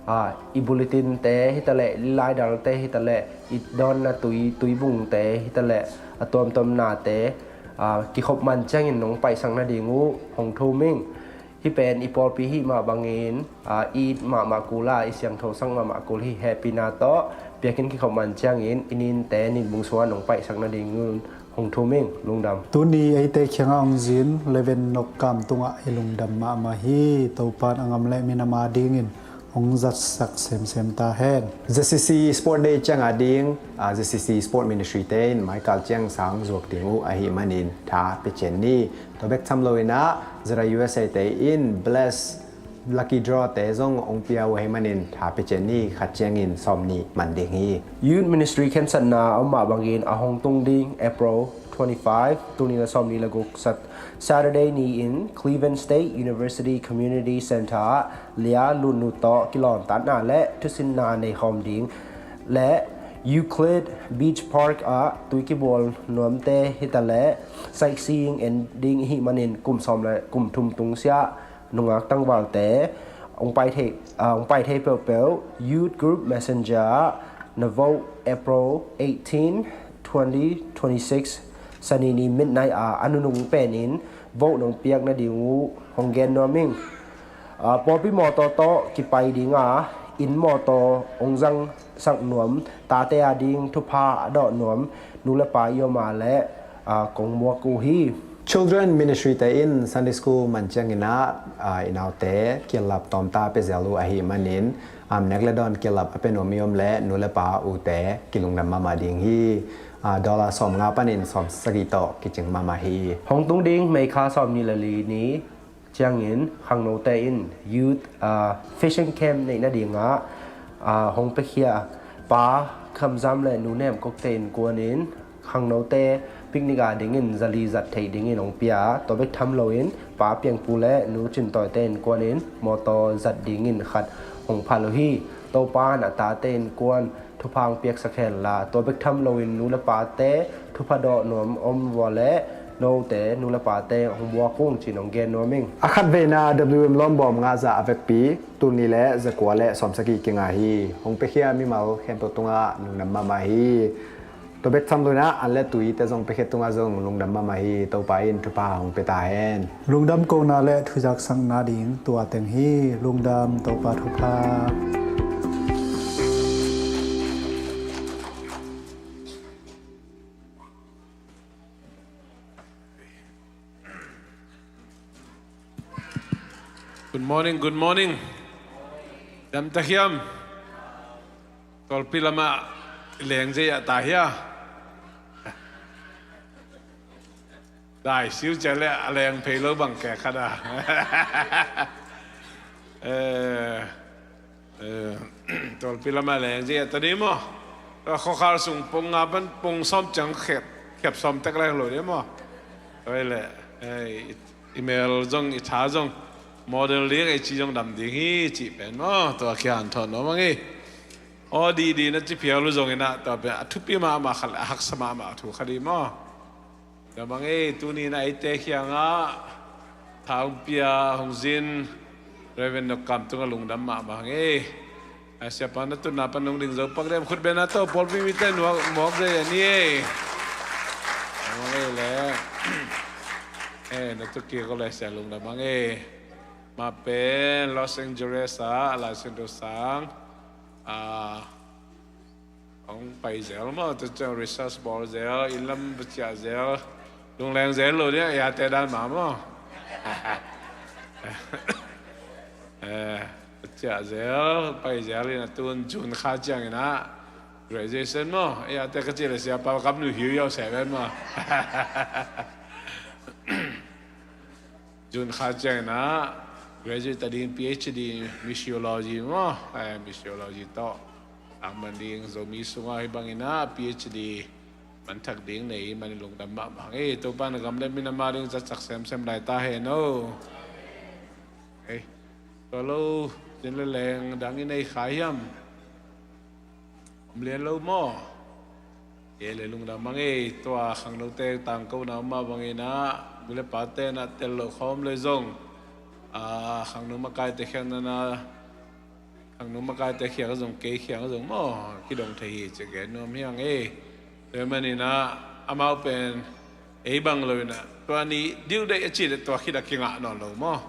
ah, i bulletin-te hi taleh, i laidalte hi taleh, i dawnna tui, tuibungte hi taleh, a tuamtuamnate, ah, kikhop man ciangin nong paihsak nading uh hong thum ing. Hih pen i pawlpi hih mah bangin, ah, i it mahmah kul a, i siangthosak mahmah kul hi. Hehpihna tawh biakinn kikhop man ciangin i ninte ninbung sungah nong paihsak nading un hong thum ing. Lungdam. Tuni eite kiangah hong zin Reverend Nok Kam Tung ah i lungdam mahmah hi. Topa'n a ngam le minam adingin hong zatsak semsem ta hen. ZCC Sport Day ciang a ding, ah, ZCC Sport Ministry te in maikal ciang sang zuak ding uh ahih manin tha pia cian ni. Tua bek tham lo in ah, Zara U S A te in Bless Lucky Draw te zong hong pia uh ahih manin tha pia cian ni, khat ciangin sawm nih man ding hi. Youth Ministry khensatna a om mah bangin a hong tung ding April twenty-five, tul nih le sawm nih le guk, Sat-, Saturday ni-in Cleveland State University Community Center ah Lia Lutnu tawh kilawmtatna le thusinna nei khawm ding le Euclid Beach Park ah tui kibawl nuamte hi ta le sightseeing en ding i hih manin kum sawm le kum thum tung siah nungak tangvalte hong pai thei, ah, hong pai thei peuhpeuh Youth Group Messenger ah na vote April eighteen, twenty twenty-six, Sani ni midnight a a nunung penin vote nong piak nading uh hong gen nuam ing. Ah, pawlpi mawtaw tawh kipai ding a, inn mawtaw hong zangsak nuam, tate a ding thupha a dawh nuam nu le pa i om a le, ah, kong muak uh hi. Children Ministry te in Sunday School man ciangin ah, ah, i naute kilap tawmta pia zel uh ahih manin, um, nek le dawn kilap a pia nuam i om le nu le pa ute kilungdam mahmah ding hi. Ah, dollar sawm nga panin sawm sagih tawh kicing mahmah hi. Hong tung ding May kha sawm nih le li ni ciangin khangnote in youth, ah, fishing camp neih nadingah, ah, hong piakhia Pa Khamzam le Nu Nem Kokte innkuan in khangnote picnic a dingin zali zat theih dingin hong pia. Tua bek tham loin Pa Piangpu le Nu Cin Tawite innkuan in mawtaw zat dingin khat hong phal uh hi. Topa in a tate innkuan thupha hong piaksak hen la, tua bek tham loin nu le pate thupha dawh nuam om vua le note nu le pate hong buak ung ci-in hong gen nuam ing. A khat veina W M Lawmbawm nga za a vekpi tul nih le zakua le sawmsagih kinga hi. Hong piakhia mimal khempeuh tungah lungdam mahmah hi. Tua bek tham loin ah an le tuite zong piakhia tungah zong lungdam mahmah hi. Topa in thupha hong pia ta hen. Lungdam kohna le thuzaksakna ding tua teng hi. Lungdam, Topa thupha. Good morning, good morning. Dam ta hiam? Tawlpi lamah leng zei ah ta hia? Dai siu cia le a leng phei lo bang kek khat a. Eh, eh, tawlpi lamah leng zei ah ta ni maw? Khuakhal sung pong nga pan pong sawm ciang khep, khep sawm tek leng lo ni maw? Oi le, eh, i, i mel zong, i tha zong model ding, ei ci zong dam ding hi cih pen maw? Tua kian thawh nuam ang hi. Aw, di di na ci phial uh zongin ah, tua pen a thupi mahmah khat le a haksa mahmah thu khat hi maw? Lungdam ang ei, tuni in ah eite kiangah tha hong pia hong zin Reverend Nok Kam tungah lungdam mahmah ang ei. A siapa na tutna pan hong ding zo pak dem khut bena to, pawlpi mite nuak mawk zei a ni ei. Lungdam ang ei le. Eh, na tuki ko le sia lungdam ang ei. Mah pen Los Angeles ah a Lai Siangtho sang, ah, hong pai zel maw, tua ciang research bawl zel, inn lam va ciah zel, lungleng zel lo ding a, yate dan mah maw. Eh, va ciah zel, pai zel in a tun June kha ciangin ah graduation maw, yate ka cih le siapa kam nu hiu yau seven maw. June kha ciangin ah graduate ta ding, P H D missiology maw, eh, missiology tawh a man ding, Zomi sungah hih bangin ah P H D man thak ding nei, man lungdam mahmah ang ei. Topa na gam le min a ma ding zatsak semsem lai ta hen aw. Ei, tua lo, zin le leng dang i nei kha hiam? Om lian lo maw? Ei le lungdam ang ei, tua khangnote tangkona om mah bangin ah nu le pate na tel lo khawm le zong, ah, khangno makaite khiatna na, khangno makaite khiang zong, kei khiang zong maw, kidong thei hi ci gen nuam hi ang ei. Tua manin ah amau pen ei bang lo in ah, tua ni due date a ci le tua khit a kingah nawn lo maw?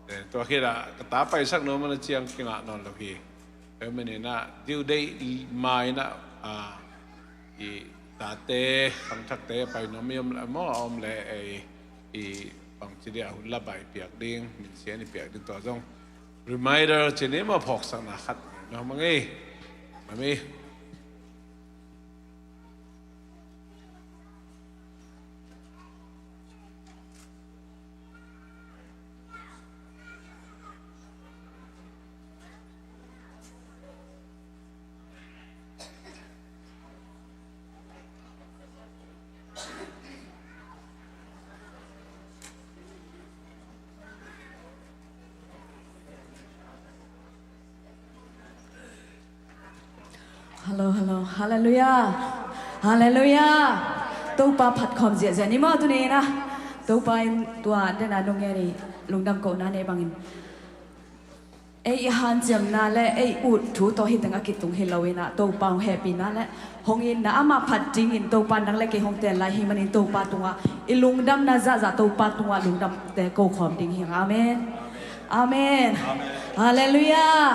Eh, tua khit a ka ta paisak nuam a na ciang kingah nawn lo hi. Tua manin ah due date ma in ah, ah, i tate khangthakte pai nuam i om le maw, a om le ei, i bangci dia hun la bai piak ding, minsian i piak ding tua zong Reminder cih ni maw, phawksakna khat na mang ei. Mami. Hello, hello. Halleluiah. Halleluiah. Topa phat khawm ziahziah ni maw tuni in ah. Topa in tua dena nung ngen i lungdam kohna nei bangin ei i hanciamna le ei ut thu tawh hi teng a kitung hi lo in ah, Topa hong hehpihna le hong itna, amah phat dingin Topa nang le kei hong teel lai hi manin Topa tungah i lungdamna zahzah Topa tungah lungdamte ko khawm ding hi hang. Amen. Amen. Halleluiah.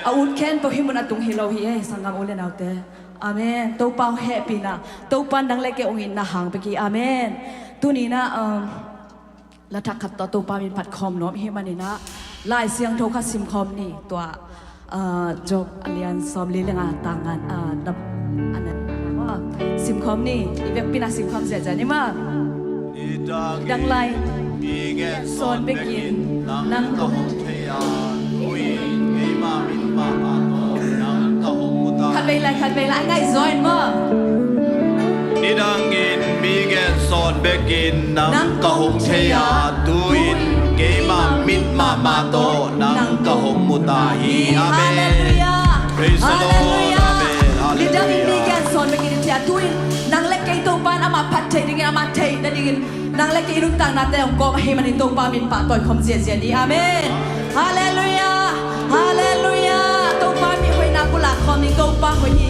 A ut khempeuh hih mun a tung hi lo hi ei, sanggam u le naute. Amen. Topa hong hehpihna, Topa nang le kei hong itna hang bek hi. Amen. Tuni in ah, um, la thak khat tawh Topa min phat khawm nuam i hih manin ah, Lai Siangtho khat sim khawm ni. Tua, ah, Job a lian sawmli le nga, tang nga, ah, dap, a neu, ah, sim khawm ni. I vekpi in ah sim khawm ziahziah ni maw. Nidang lai mi gensawn bekin nang ka hong thei a, tu-in keima min mahmah tawh nang ka hong mu ta. Khatvei lai, khatvei lai, a ngaihzaw in maw. Nidangin mi gensawn bekin nang ka hong thei a, tu-in keima min mahmah tawh nang ka hong mu ta hi. Amen. Halleluiah. Praise the Lord. Halleluiah. Amen. Halleluiah. Nidangin mi gensawn bekin i thei a, tu-in nang le kei Topa in amah phat theih dingin, amah theih nadingin nang le kei i nuntaknate hong kawm ahih manin Topa min pahtawi khawm ziahziah ni. Amen. Halleluiah. Halleluiah. Topa mi hoihna bul ah khawm ni. Topa hoih hi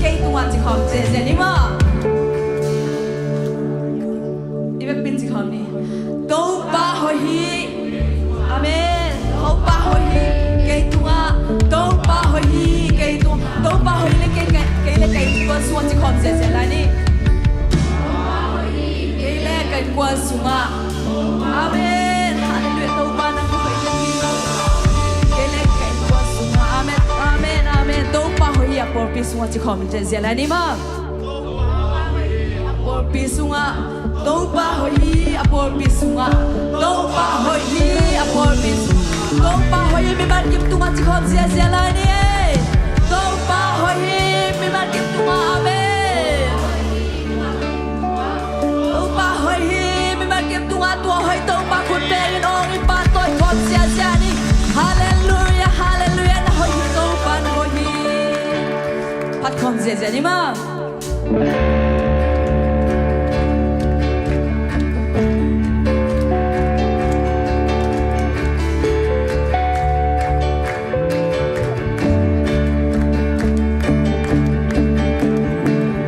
kei tungah ci khawm ziahziah ni maw. I vekpi in ci khawm ni. Topa hoih hi. Amen. Topa hoih hi kei tungah. Topa hoih hi kei tungah. Topa hoih le kei, kei, kei le kei innkuan sungah ci khawm ziahziah lai ni. Kei le ka innkuan sungah. Amen. Halleluiah. Topa nang hoih hi. Kei le ka innkuan sungah. Amen. Amen. Amen. Topa hoih hi a pawlpi sungah ci khawm ziahziah lai ni maw. A pawlpi sungah. Topa hoih hi a pawlpi sungah. Topa hoih hi a pawlpi sungah. Topa hoih hi mimal kim tungah ci khawm ziahziah lai ni ei. Topa hoih hi mimal kim tungah. Amen. Topa hoih hi mimal kim tungah, tua hoih Topa khut pengin awng in pahtawi khawm ziahziah ni. Halleluiah, halleluiah, na hoih hi Topa, na hoih hi. Phat khawm ziahziah ni maw.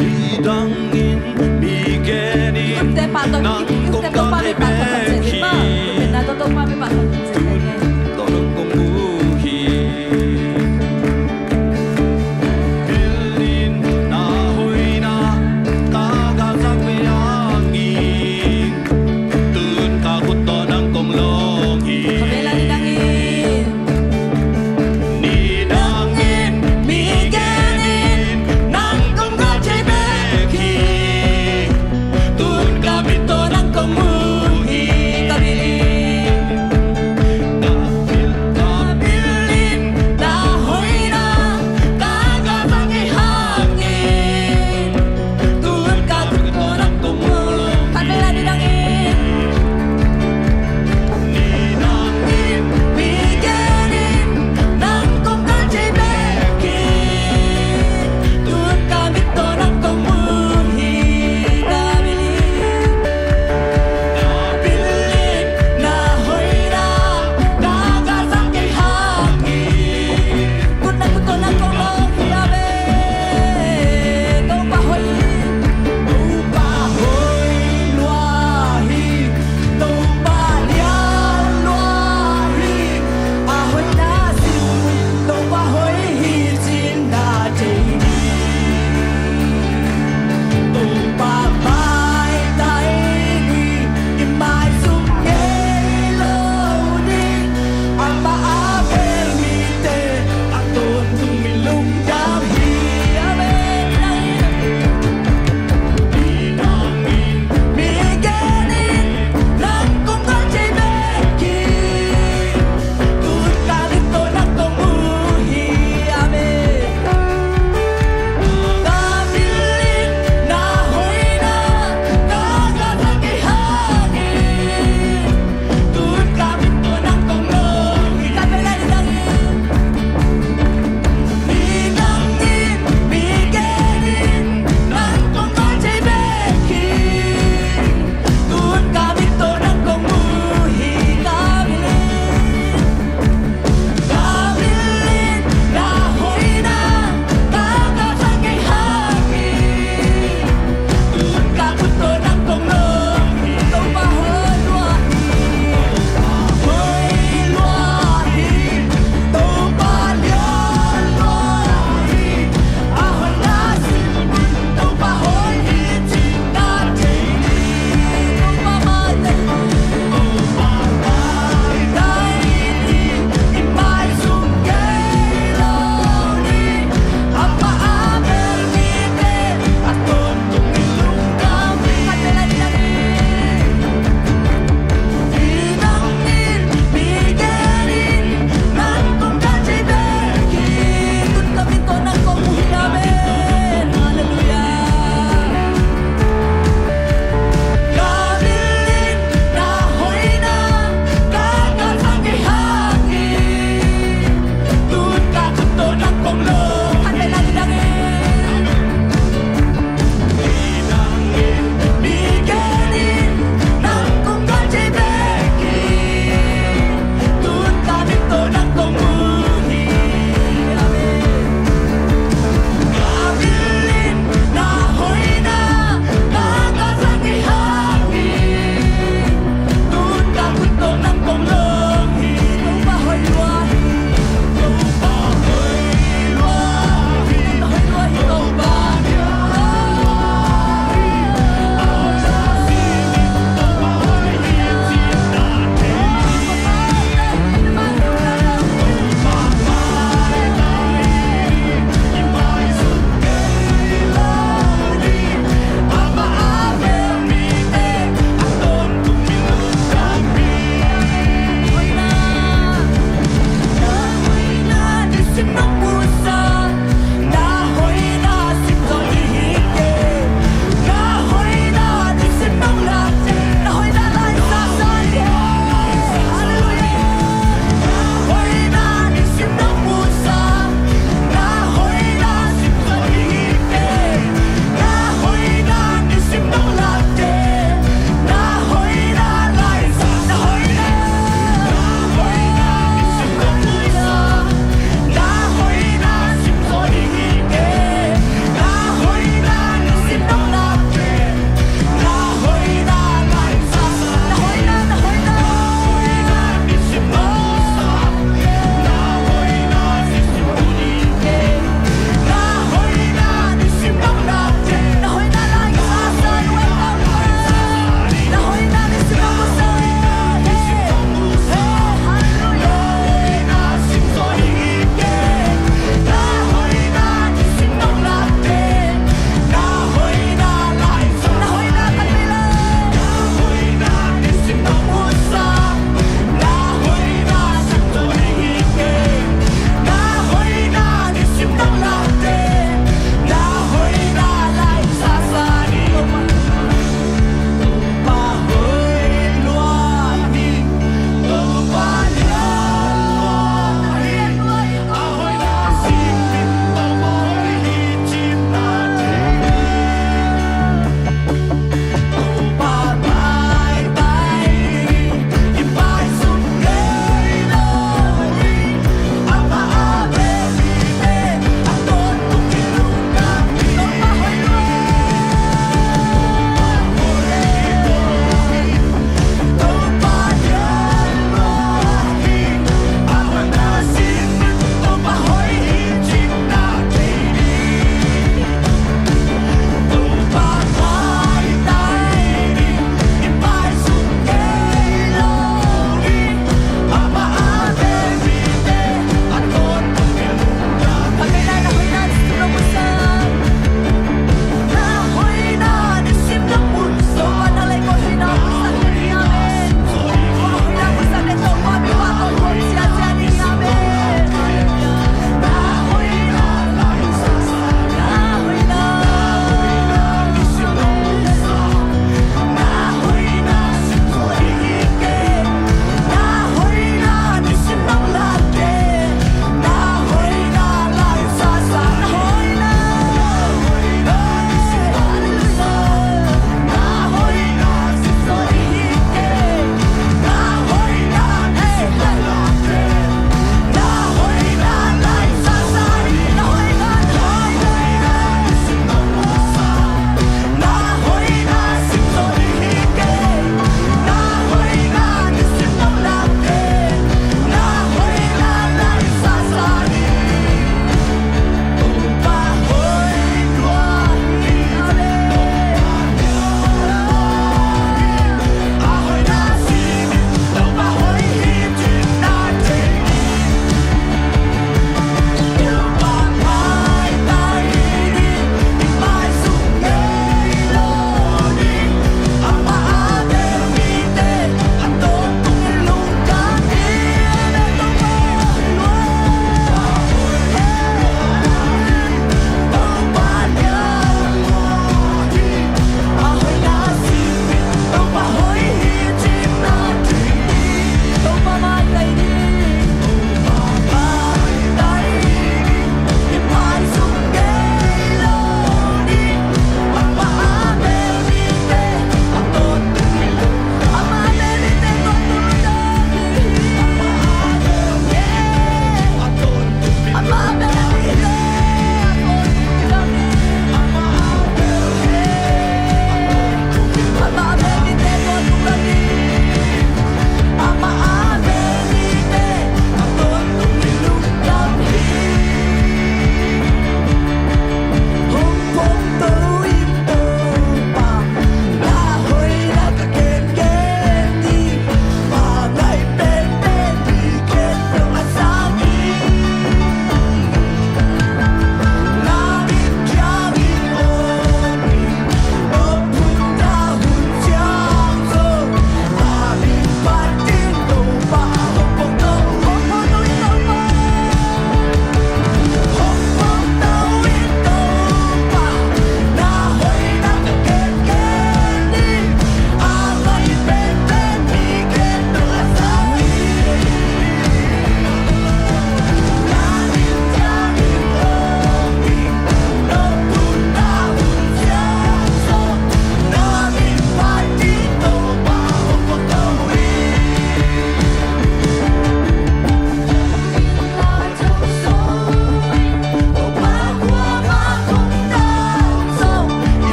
Nidangin mi genin nang kong ka thei bek hi. Tun tawh nang kong mu hi. Pilin na hoihna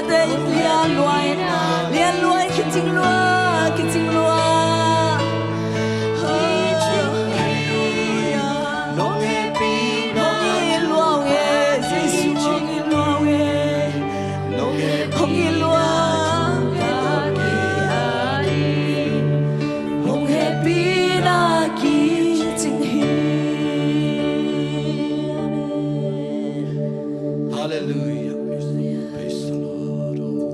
Te in lian lua in, lian lua in, kicing lua, kicing lua. Hallelujah. Hong hehpihna, hong it lua ung e, Jesu hong it lua ung e. Hong it lua ung e. Hong hehpihna kicing hi. Amen. Hallelujah. Praise the Lord.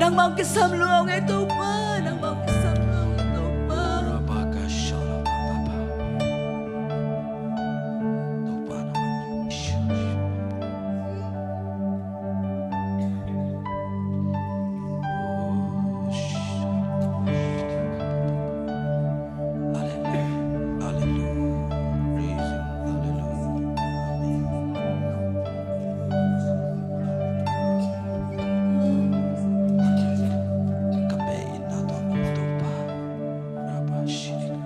Nangmah hong kisam lua ung ei Topa, nangmah hong kisam lua ung ei Topa. Rabakashalababa. Topa nangmah. Hallelujah. Hallelujah. Praise Him. Hallelujah. Amen. Ka pe in na to to pa. Rabba shiri.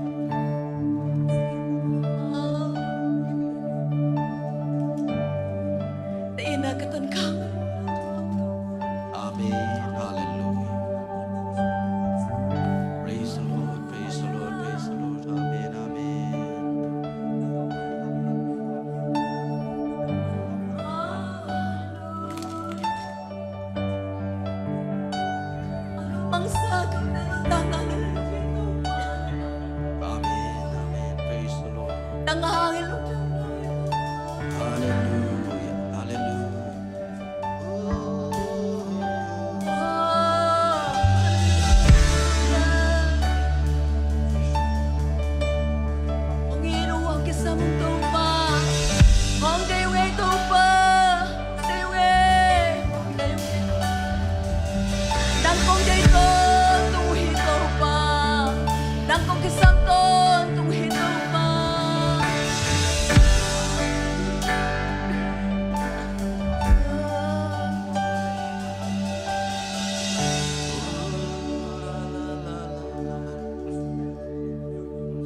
Amen. Hallelujah. Praise the Lord. Praise the Lord. Praise the Lord. Amen. Amen. Amen. Amen. Praise the Lord. Hallelujah. Hallelujah. Hong it uh, hong kisam uh Topa. Hong deih uh ei Topa. Hong deih uh ei. Hong deih uh ei. Nang kong deih tawntung uh hi Topa. Nang kong kisam tawntung uh hi Topa.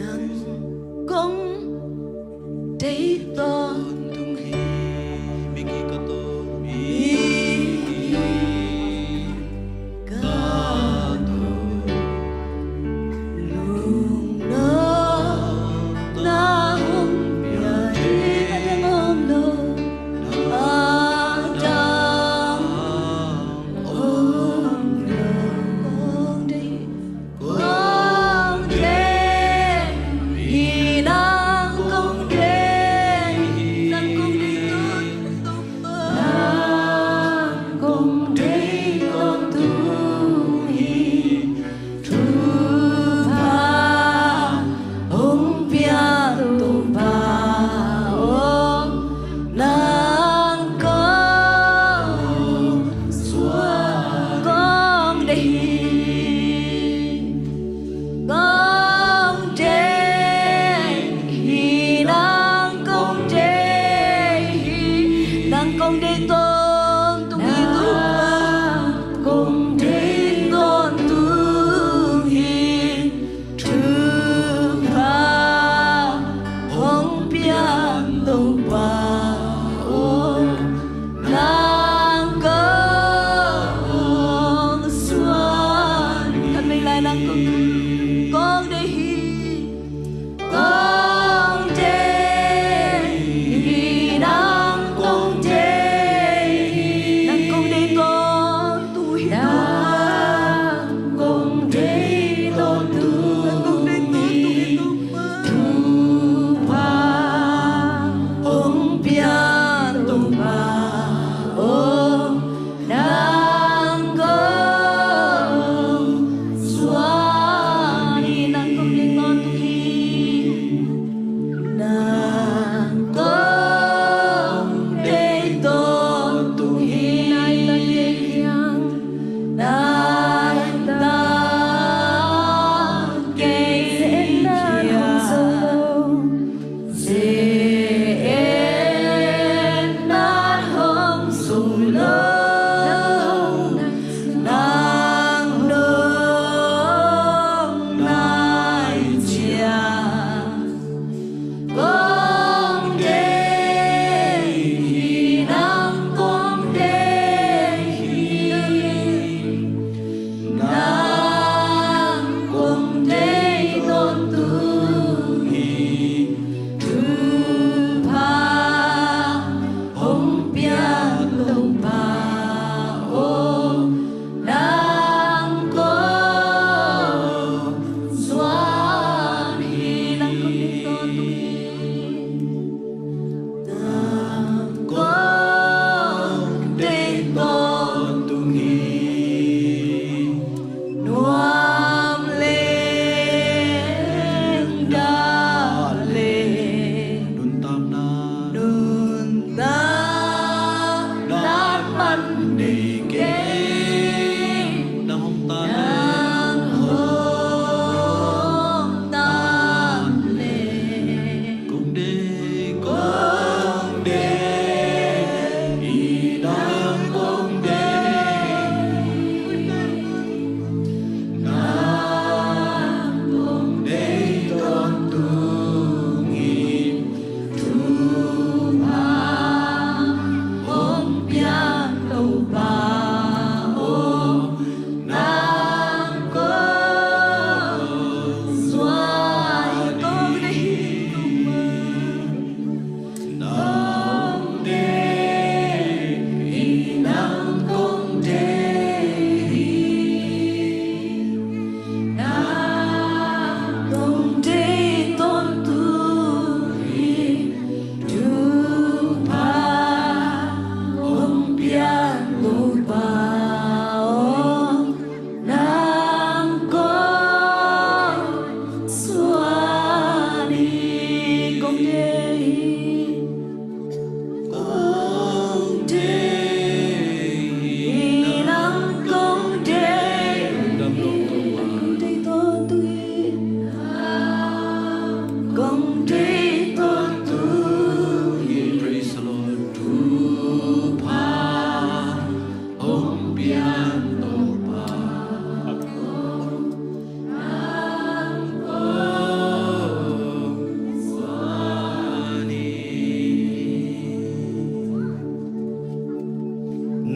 Nang kong deih tawntung hi. Miki ka tawn hi. Ka tawn. Lungnuam na hong pia hi. Adang om lo. Adang om lo. Kong deih, kong deih hi, nang kong deih hi, nang kong deih tawntung, nang kong deih tawntung hi. Thupha hong pia Topa aw, nang kong suan, kong deih hi, kong deih hi, nang kong deih hi, nang kong deih tawntung hi Topa, kong deih tawntung hi. Thupha hong pia Topa aw, nang kong suan. Khat vei lai, nang kong, kong deih hi, kong deih hi, nang kong deih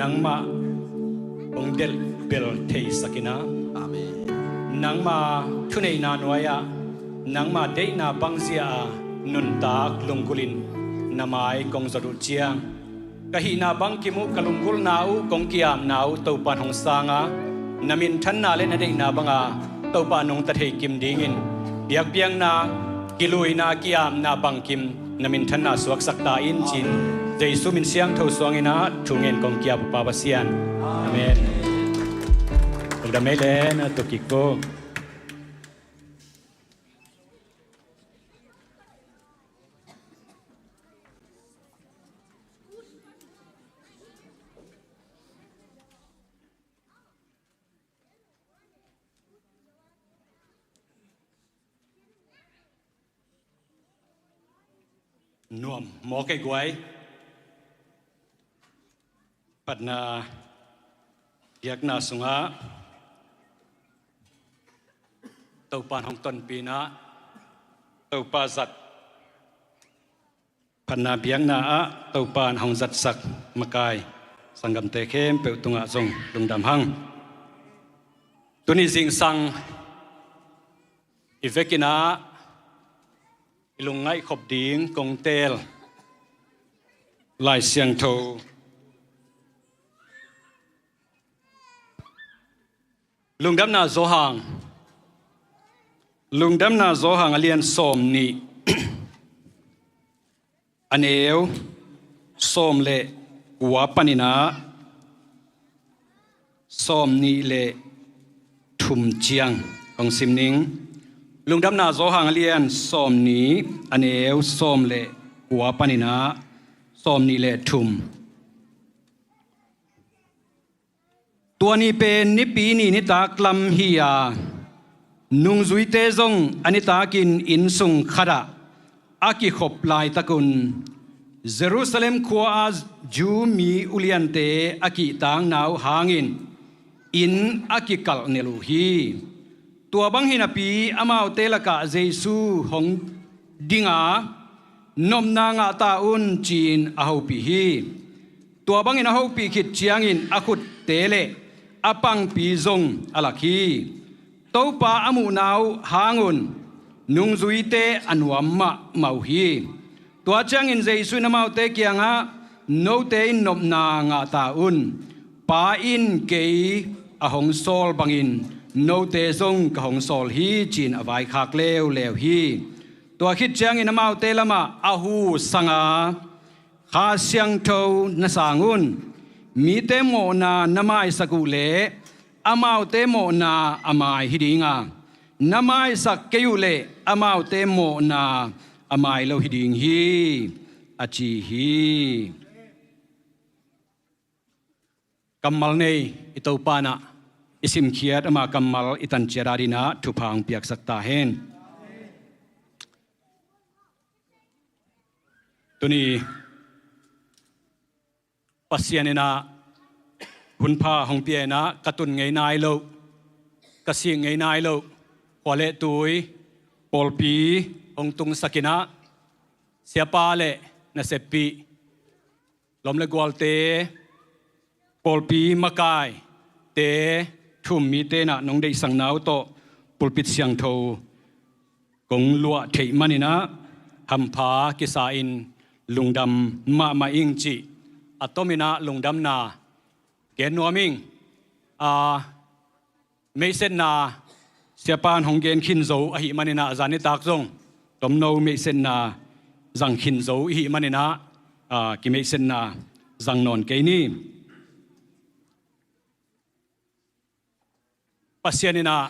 nangmah hong delh bel theisak in a, nangma thuneihna nuai-ah nangma deihna bangzia a nuntak lunggulhin na mai kong zot uh ciang, ka hihna bangkim uh, ka lunggulhna uh, kong ki-apna uh Topan hong sang a, na minthanna le na deihna banga Topa nungta thei kim dingin biakpiakna, kiluina, ki-apna bangkim na minthanna suaksak ta in ci-in Jesu min siangtho suangin a thungen kong ki-ap uh Pa Pasian. Amen. Lungdam ei le, na tu kik uh. Nuam maw kei guai? Phatna biakna sungah Topan hong tonpih in a, Topa zat phatna biakna ah Topan hong zatsak makai sanggamte khempeuh tungah zong lungdam hang. Tuni zingsang i vekin a i lungngaih khop ding kong teel Lai Siangtho Lungdamna Johan, Lungdamna Johan a lian sawm nih, a neu sawm le kua panin a sawm nih le thum ciang kong sim ning. Lungdamna Johan a lian sawm nih, a neu sawm le kua panin a sawm nih le thum. Tua ni pen Nipi ni nitak lam hi a, nungzuite zong a nitakin inn sung khatah a kikhop laitakun, Jerusalem khua-ah Jew mi uliante a kihtakna uh hangin inn a kikalhnel uh hi. Tua bang hi napi amaute lakah Jesu hong ding a, "Nopna ngah ta un," ci-in a hopih hi. Tua bangin a hopih khit ciangin a khutte le a pangpi zong a lak hi. Topa a muhna uh hangun nungzuite a nuam mahmah uh hi. Tua ciangin Jesu in amaute kiangah, "Note in nopna ngah ta un. Pa in kei a hong sawl bangin note zong ka hong sawl hi," ci-in a vaikhak leuleu hi. Tua khit ciangin amaute lamah a hu sang a, "Kha Siangtho na sang un. Mite mawhna na maisak uh leh amaute mawhna a mai hi ding a, na maisak kei uh leh amaute mawhna a mai lo hi ding hi," a ci hi. Kammal nei i Topa in ah i simkhiat ama kammal i tanciat adingin ah thupha hong piaksak ta hen. Tuni Pasian in ah hunpha hong pia in ah ka tun ngei nai loh, ka sik ngei nai loh, khua le tui, pawlpi hong tungsak in ah, siapa le naseppi, lawm le gualte, pawlpi makaite, thu-um mite in ah nong deihsakna uh tawh pulpit siangtho kong luah theih manin ah hampha kisa-in lungdam mahmah ing cih a tomin ah lungdamna gen nuam ing. A, meihsetna siapa in hong gen khin zo ahih manin ah, zan nitak zong tomno meihsetna zang khin zo i hih manin ah, a, kimeihsetna zang nawn kei ni. Pasian in ah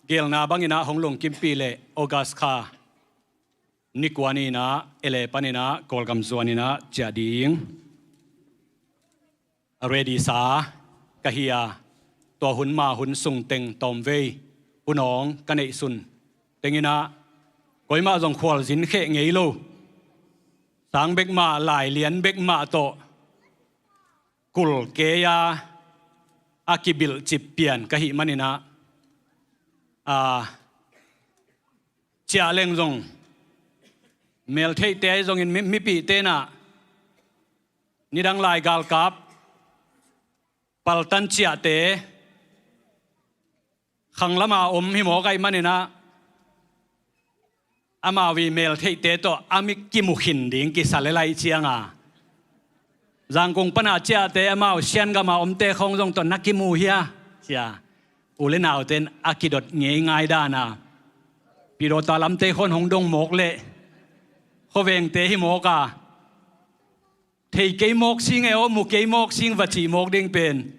geelna bangin ah hong lungkimpih leh August kha ni kua ni-in ah, ele panin ah Kawlgam zuanin ah ciah ding a ready sa ka hi a, tua hun ma hun sung teng tawmvei hun awng ka neihsun tengin ah koimah zong khualzin kheh ngei lo, sang bek mah, lai lian bek mah tawh kul kei a, a kibilhcip pian ka hih manin ah, a, ciah leng zong, meltheihte ahi zongin mi, mipihte in ah nidang lai galkap Paltan ciahte khang lama om hi mawk ahih maninah, amau i meltheihte tawh a mi kimu khin ding kisa le laih cianga, Zangkong pana ciahte amau Siangama omte khawng zong tawh na kimu hia, cia u le naute in a kidot ngeingai dana, Pidawta lamte khawn hong dong mawk leh khuavengte hi mawk a, thei kei mawk sing e aw, mu kei mawk sing va cih mawk ding pen,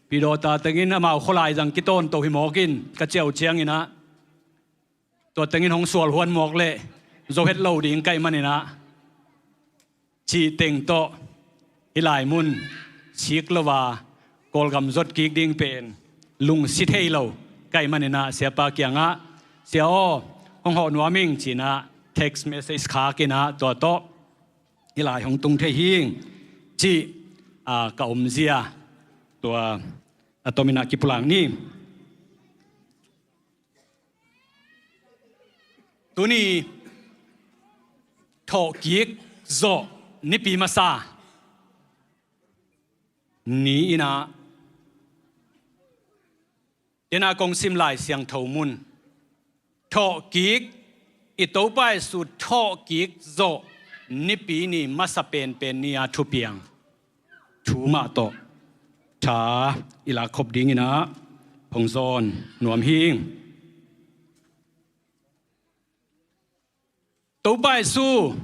Pidawta tengin amau khualai zang kitawnto hi mawk in ka ciah uh cianginah, tua tengin hong sual huan mawk leh zo het lo ding ka hih maninah, cih teng tawh hih lai mun sik lo a Kawlgam zot kik ding pen lungsi thei lo ka hih maninah, siapa kiangah, "Sia aw, hong hawh nuam ing," cinah text message khakinah, tua tawh hih lai hong tung thei hi ing cih, a, ka omzia tua a tominah kipulak ni. Tuni thawhkik zawh nipi masa ni inah, tena kong sim Lai Siangtho mun, thawhkik, i Topa Jesu thawhkik zawh nipi ni masa penpen ni-a thupiang thu mah tawh tha i lakkhop dinginah hong zawn nuam hi ing. Topa Jesu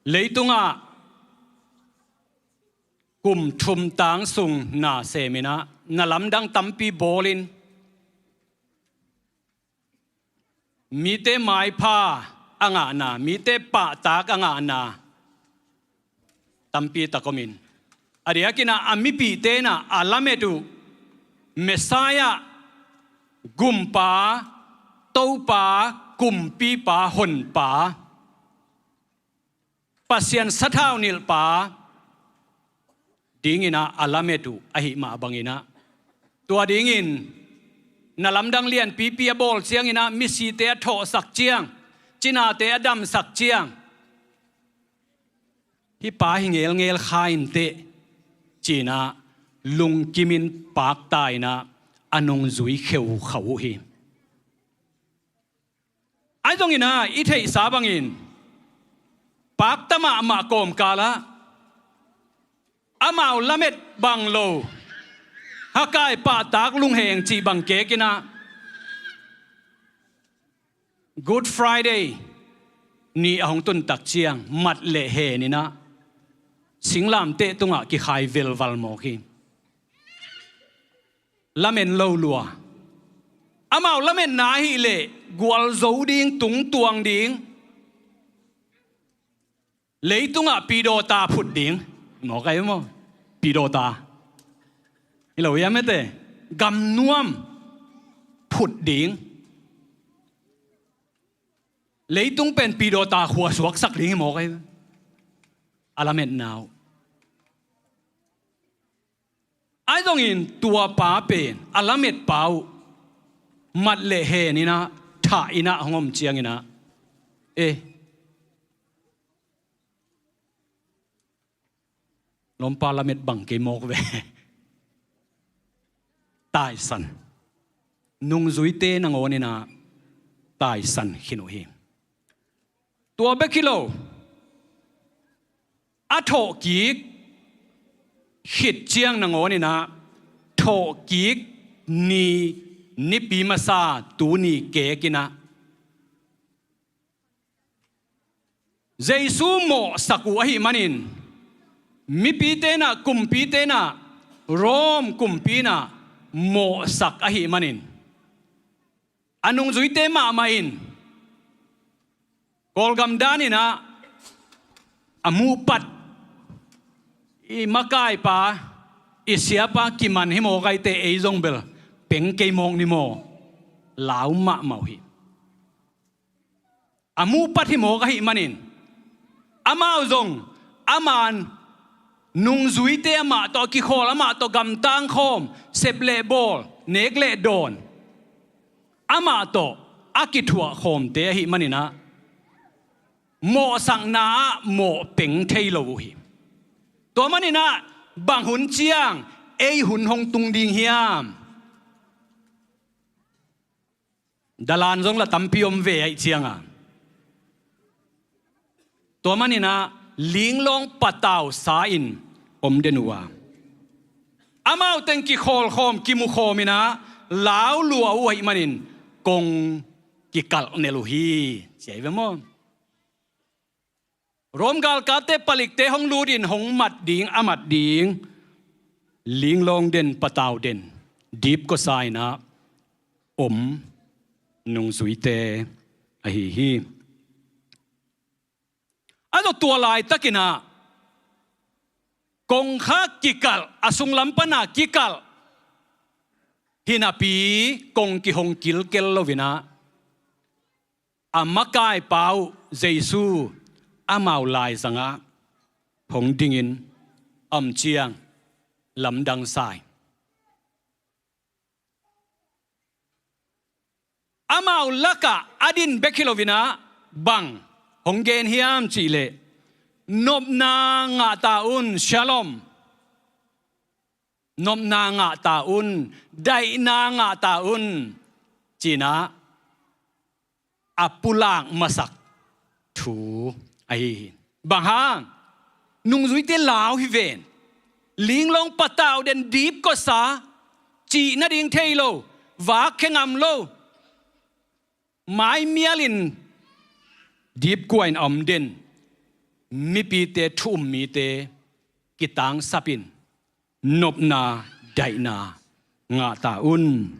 leitungah kum thum tang sung na seminah, na lamdang tampi bawlin, mite maipha a ngahna, mite pahtak a ngahna tampi tak omin, a diakinah a mipihte inah a lamet uh Messiah, Gumpa, Topa, Kumpipa, Honpa, Pasian sathau nilhpa dinginah a lamet uh ahih mah banginah, tua dingin na lamdang lianpipi a bawl cianginah, misite a thawhsak ciang, cinate a damsak ciang, hih pa hi ngelngel kha inteh cinah lungkimin pakta inah a nungzui kheukhau uh hi. Ahi zonginah i theihsa bangin pakta mahmah kawmkalah amau lamet bang lo, Hagai pahtak lungheng cih bang kekinah, Good Friday ni a hong tuntak ciang mat le heninah singlamteh tungah kikhai velval mawk hi. Lamen lo lua. Amau lametna ahih leh gualzo ding, tungtuang ding, leitungah Pidawta phut ding. Mawk ahi maw? Pidawta hi lo hiam ete? Gamnuam phut ding. Leitung pen Pidawta khua suaksak ding hi mawk ahi. A lametna uh. Ahi zongin tua pa pen a lametpa uh mat le heninah, thah inah hong om cianginah, e, lawmpa lamet bang kei mawk ve. Taisan. Nungzuite nangawninah taisan khin uh hi. Tua bek hi lo, a thawhkik khit ciang nangawninah thawhkik ni, nipi masa tuni kekinah Jesu mawhsak uh ahih manin, mipite inah, kumpite inah, Rome kumpi inah mawhsak ahih manin, a nungzuite mahmah in Kawlgam daninah a muhpat, i makaipa, i siapa kiman hi mawk ahih teh ei zong bel peng kei mawk ni maw, lau mahmah uh hi. A muhpat hi mawk ahih manin, amau zong, aman nungzuite amah tawh a kikhawl, amah tawh gamtang khawm, sep le bawl, nek le dawn, amah tawh a kithuah khawmte ahih maninah mawhsakna ah mawh peng thei lo uh hi. Tua maninah bang hun ciang ei hun hong tung ding hiam? Dalan zong la tampi om ve ahih cianga, tua maninah linglawng patau sa-in om den uh a, amau teng kikhawlkhawm kimukhawm inah lau lua uh ahih manin kong kikalh nel uh hi, ci ahi ve maw? Rom galkapte palikte hong lutin hong mat ding a mat ding linglawng den patau den dipkuasa inah om nungzuite ahi hi. A zaw tua laitakinah kongkhak kikalh, a sunglam pana kikalh hinapi kong kihong kilkel loinah a makaipa uh Jesu amau laizangah hong dingin a om ciang lamdang sa hi. Amau lakah a din bek hi loinah bang hong gen hiam cihleh, nopna ngahta un, shalom. Nopna ngahta un, daihna ngahta un, cinah a pulak masak thu ahi hi. Bang hang? Nungzuite lau hi ven. Linglawng patau den dipkuasa, cih nading thei lo, vak khe ngam lo, maimialin dipkuain a om den mipite, thu um mite kitangsapin nopna daihna ngahta un,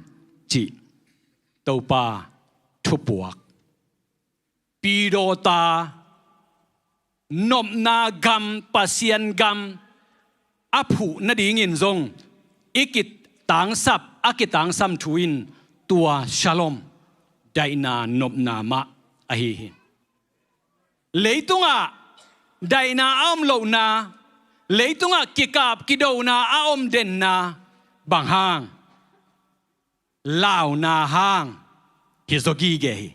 cih Topa thupuak. Pidawta nopna gam, Pasian gam a phuh nadingin zong i kitangsap, a kitangsam thu in tua shalom, daihna nopna mah ahi hi. Leitungah daihna a om lohna, leitungah kikap kidona a om denna bang hang? Launa hang hi zaw gige hi.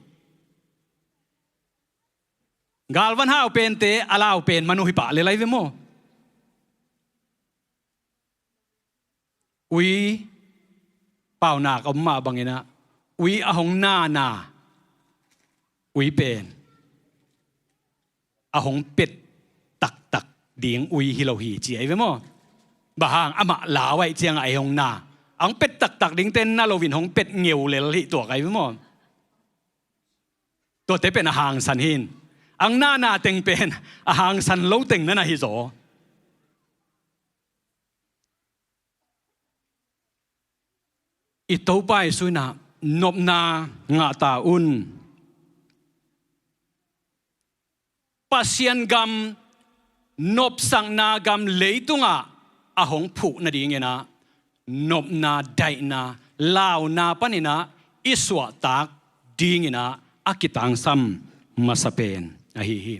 Galvan hau pente a lau pen man uh hi pah lel ahi ve maw? Ui paunak a om mah banginah ui a hong nana ui pen a hong pet taktak ding ui hi lo hi, ci ahi ve maw? Bang hang? Amah lau ahih ciangah a hong na, a hong pet taktak dingte na loin hong pet ngeu lel hi tuak ahi ve maw? Tuate pen a hangsan hi. A hong nana teng pen a hangsan lo teng na na hi zaw. I Topa Jesu inah nopna ngahta un. Pasian gam, nopsakna gam leitungah a hong phuh nadinginah nopna daihna launa paninah i suahtak dinginah a kitangsam masa pen ahi hi.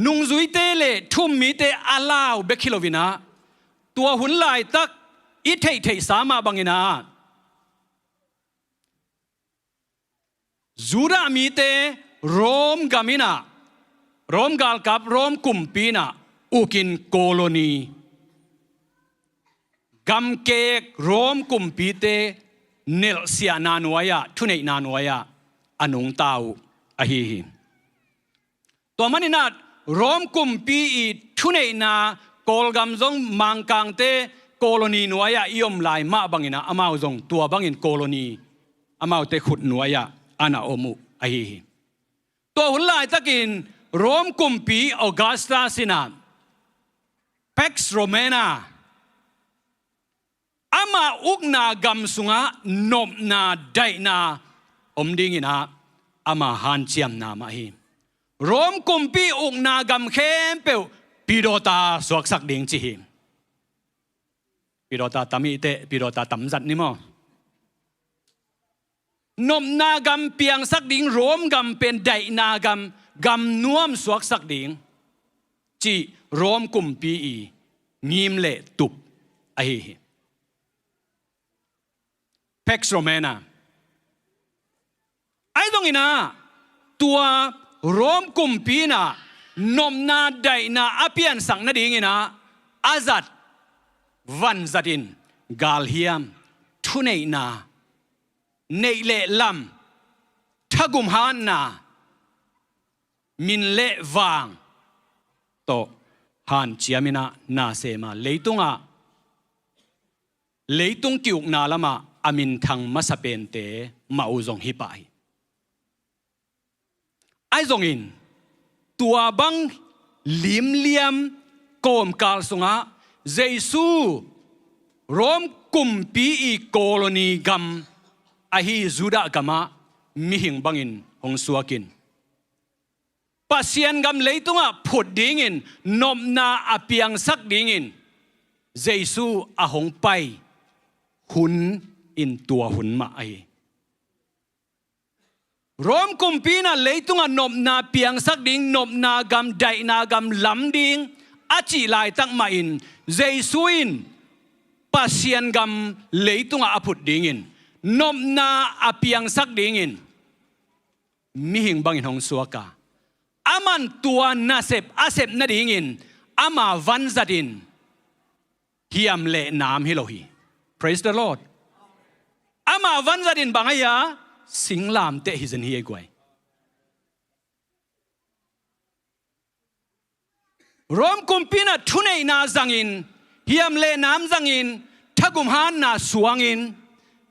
Nungzuite le thu um mite a lau bek hi loinah tua hun laitak i theihtheihsa mah banginah Judah mite Rom gam inah, Rom galkap, Rom kumpi inah ukin colony, gamkek Rom kumpite nelhsiahna nuai-ah, thuneihna nuai-ah a nungta uh ahi hi. Tua maninah Rom kumpi i thuneihna, Kawlgam zong Mangkangte colony nuai-ah i om lai mah banginah amau zong tua bangin colony, amaute khut nuai-ah a na om uh ahi hi. Tua hun laitakin Rom kumpi Augustus inah Pax Romana, ama ukna gam sungah nopna daihna om dinginah ama hanciamna mah hi. Rom kumpi ukna gam khempeuh pidawta suaksak ding ci hi. Pidawta tam ihteh, pidawta tamzat ni maw? Nopna gam piangsak ding, Rom gam pen daihna gam, gam nuam suaksak ding, cih Rom kumpi i ngim le tup ahi hi. Pax Romana. Ahi zonginah tua Rom kumpi inah nopna daihna a piansak nadinginah a zat vanzat in galhiam, thuneihna, neih le lam, thagum hatna, min le vang tawh hanciam in ah na sem a, leitungah, leitung ki-ukna lamah a minthang masa pente mah uh zong hi pah hi. Ahi zongin tua bang limliam kawmkal sungah Jesu Rom kumpi ii colony gam ahi Judah gamah mihing bangin hong suak in, Pasian gam leitungah phut dingin nopna a piangsak dingin Jesu a hong pai hun in tua hun mah ahi. Rom kumpi in ah leitungah nopna piangsak ding, nopna gam, daihna gam lam ding a cih laitak mahin Jesu in Pasian gam leitungah a phut dingin, nopna a piangsak dingin mihing bangin hong suak a, aman tua nasep a sep nadingin ama vanzat in hiam le nam hi lo hi. Praise the Lord. Ama vanzat in bang ahi a, singlamteh hi zen hi ei guai. Rom kumpi in ah thuneihna zangin, hiam le nam zangin, thagum hatna suangin,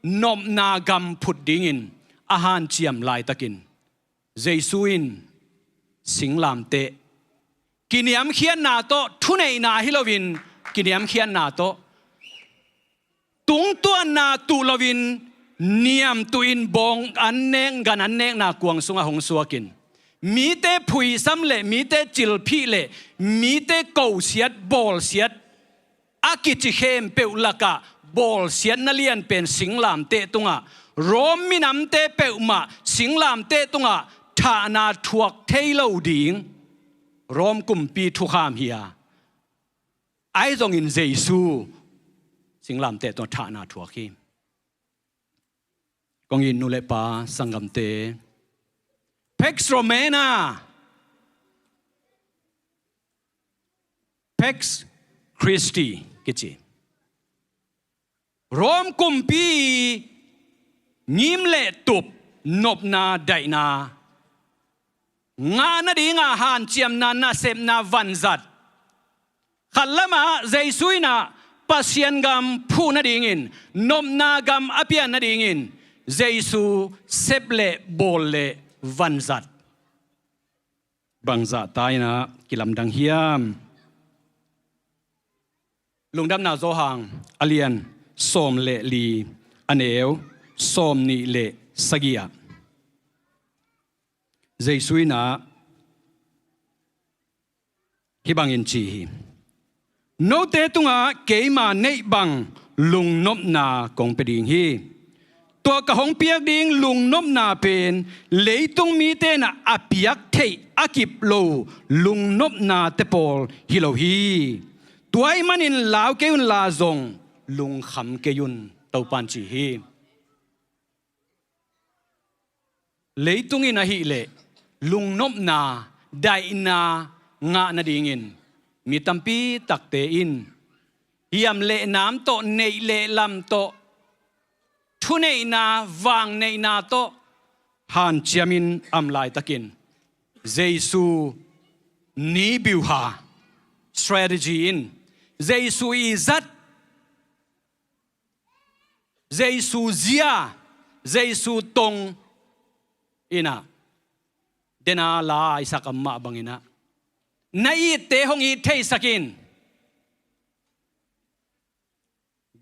nopna gam phut dingin a hanciam laitakin Jesu in singlamteh, kiniamkhiatna tawh, thuneihna hi loin kiniamkhiatna tawh, tungtuanna tuh loin niamtuh in bawng an nek, gan an nekna kuang sungah hong suak in, mite phuisam le mite cilphih le mite kosiat bawlsiat a kici khempeuh lakah bawlsiatna lianpen singlamteh tungah, Rom minamte peuhmah singlamteh tungah thahna thuak thei lo ding Rom kumpi thukham hi a, ahi zongin Jesu singlamteh tungah thahna thuak hi. Kong it nu le pa sanggamte, Pax Romana, Pax Christi kici, Rom kumpi ngim le tup, nopna daihna ngah nadinga hanciamna, nasepna vanzat. Khat lamah Jesu in ah Pasian gam phuh nadingin, nopna gam a pian nadingin Jesu sep le bawl le vanzat. Bangzah ta in ah kilamdang hiam? Lungdamna Johan a lian sawm le li, a neu sawm nih le sagih ah Jesu in ah hih bangin ci hi. Note tungah keima neih bang lungnopna kong pia ding hi. Tua ka hong piak ding lungnopna pen leitung mite in ah a piak theih a kip lo lungnopnate pawl hi lo hi. Tua ahih manin lau kei unla zong lungkham kei un, Topa'n ci hi. Leitung in ahih leh lungnopna, daihna ngah nadingin mi tampi takte in hiam le nam tawh, neih le lam tawh, thuneihna, vangneihna tawh hanciamin a om laitakin Jesu ni biuha, strategy in, Jesu ii zat, Jesu zia, Jesu tong in ah, dena la a i sak a mah bangin ah, na itte hong it theisak in.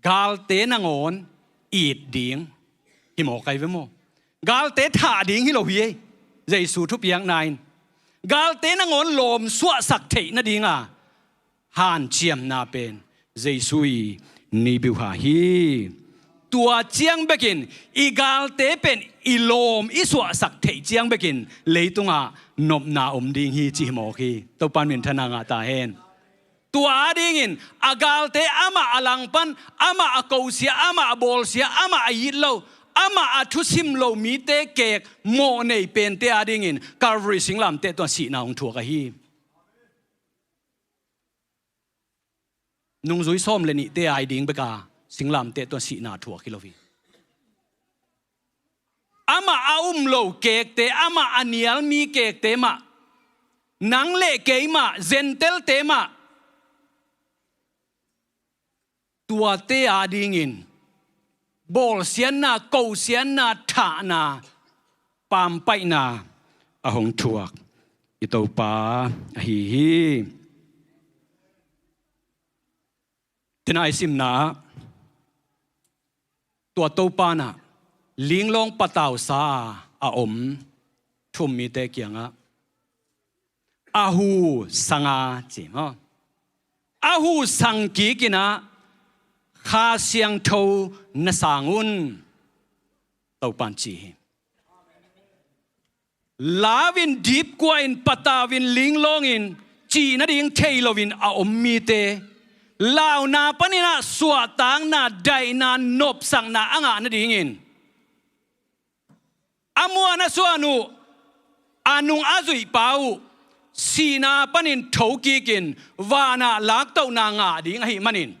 Galte nangawn it ding hi mawk ai ve maw? Galte thah ding hi lo hi ei. Jesu thupiakna in galte nangawn lawm suahsak theih nadinga hanciamna pen Jesu ii ni biuha hi. Tua ciang bekin i galte pen i lawm i suahsak theih ciang bekin leitungah nopna om ding hi ci hi mawk hi. Topa'n minthanna ngah ta hen. Tua adingin a galte amah a langpan, amah a kosia, amah a bawlsia, amah a it lo, amah a thusim lo mite kek mawhnei pente adingin Calvary singlamteh tungah sihna hong thuak ahi. Nungzui sawm le nihte ai ding beka singlamteh tua sihna thuak hi lo hi. Amah a um lo kekte, amah a nial mi kekte mah, nang le kei mah, Gentile-te mah, tuate adingin bawlsiatna, kosiatna, thahna, pampaihna a hong thuak i Topa ahi hi. Tena i simna ah tua Topa in ah linglawng patausa a om thu-um mite kiangah a hu sang a ci maw? A hu sang kik in ah Kha Siangtho na sang un, Topa in ci hi. Lau-in, dipkua-in, patau-in, linglawng-in, cih nading thei loin a om mite launa panin ah suahtakna, daihna, nopsakna a ngah nadingin a muan a suan uh, a nung a zuihpa uh sihna panin thokikin vanah laktohna ngah ding ahih manin,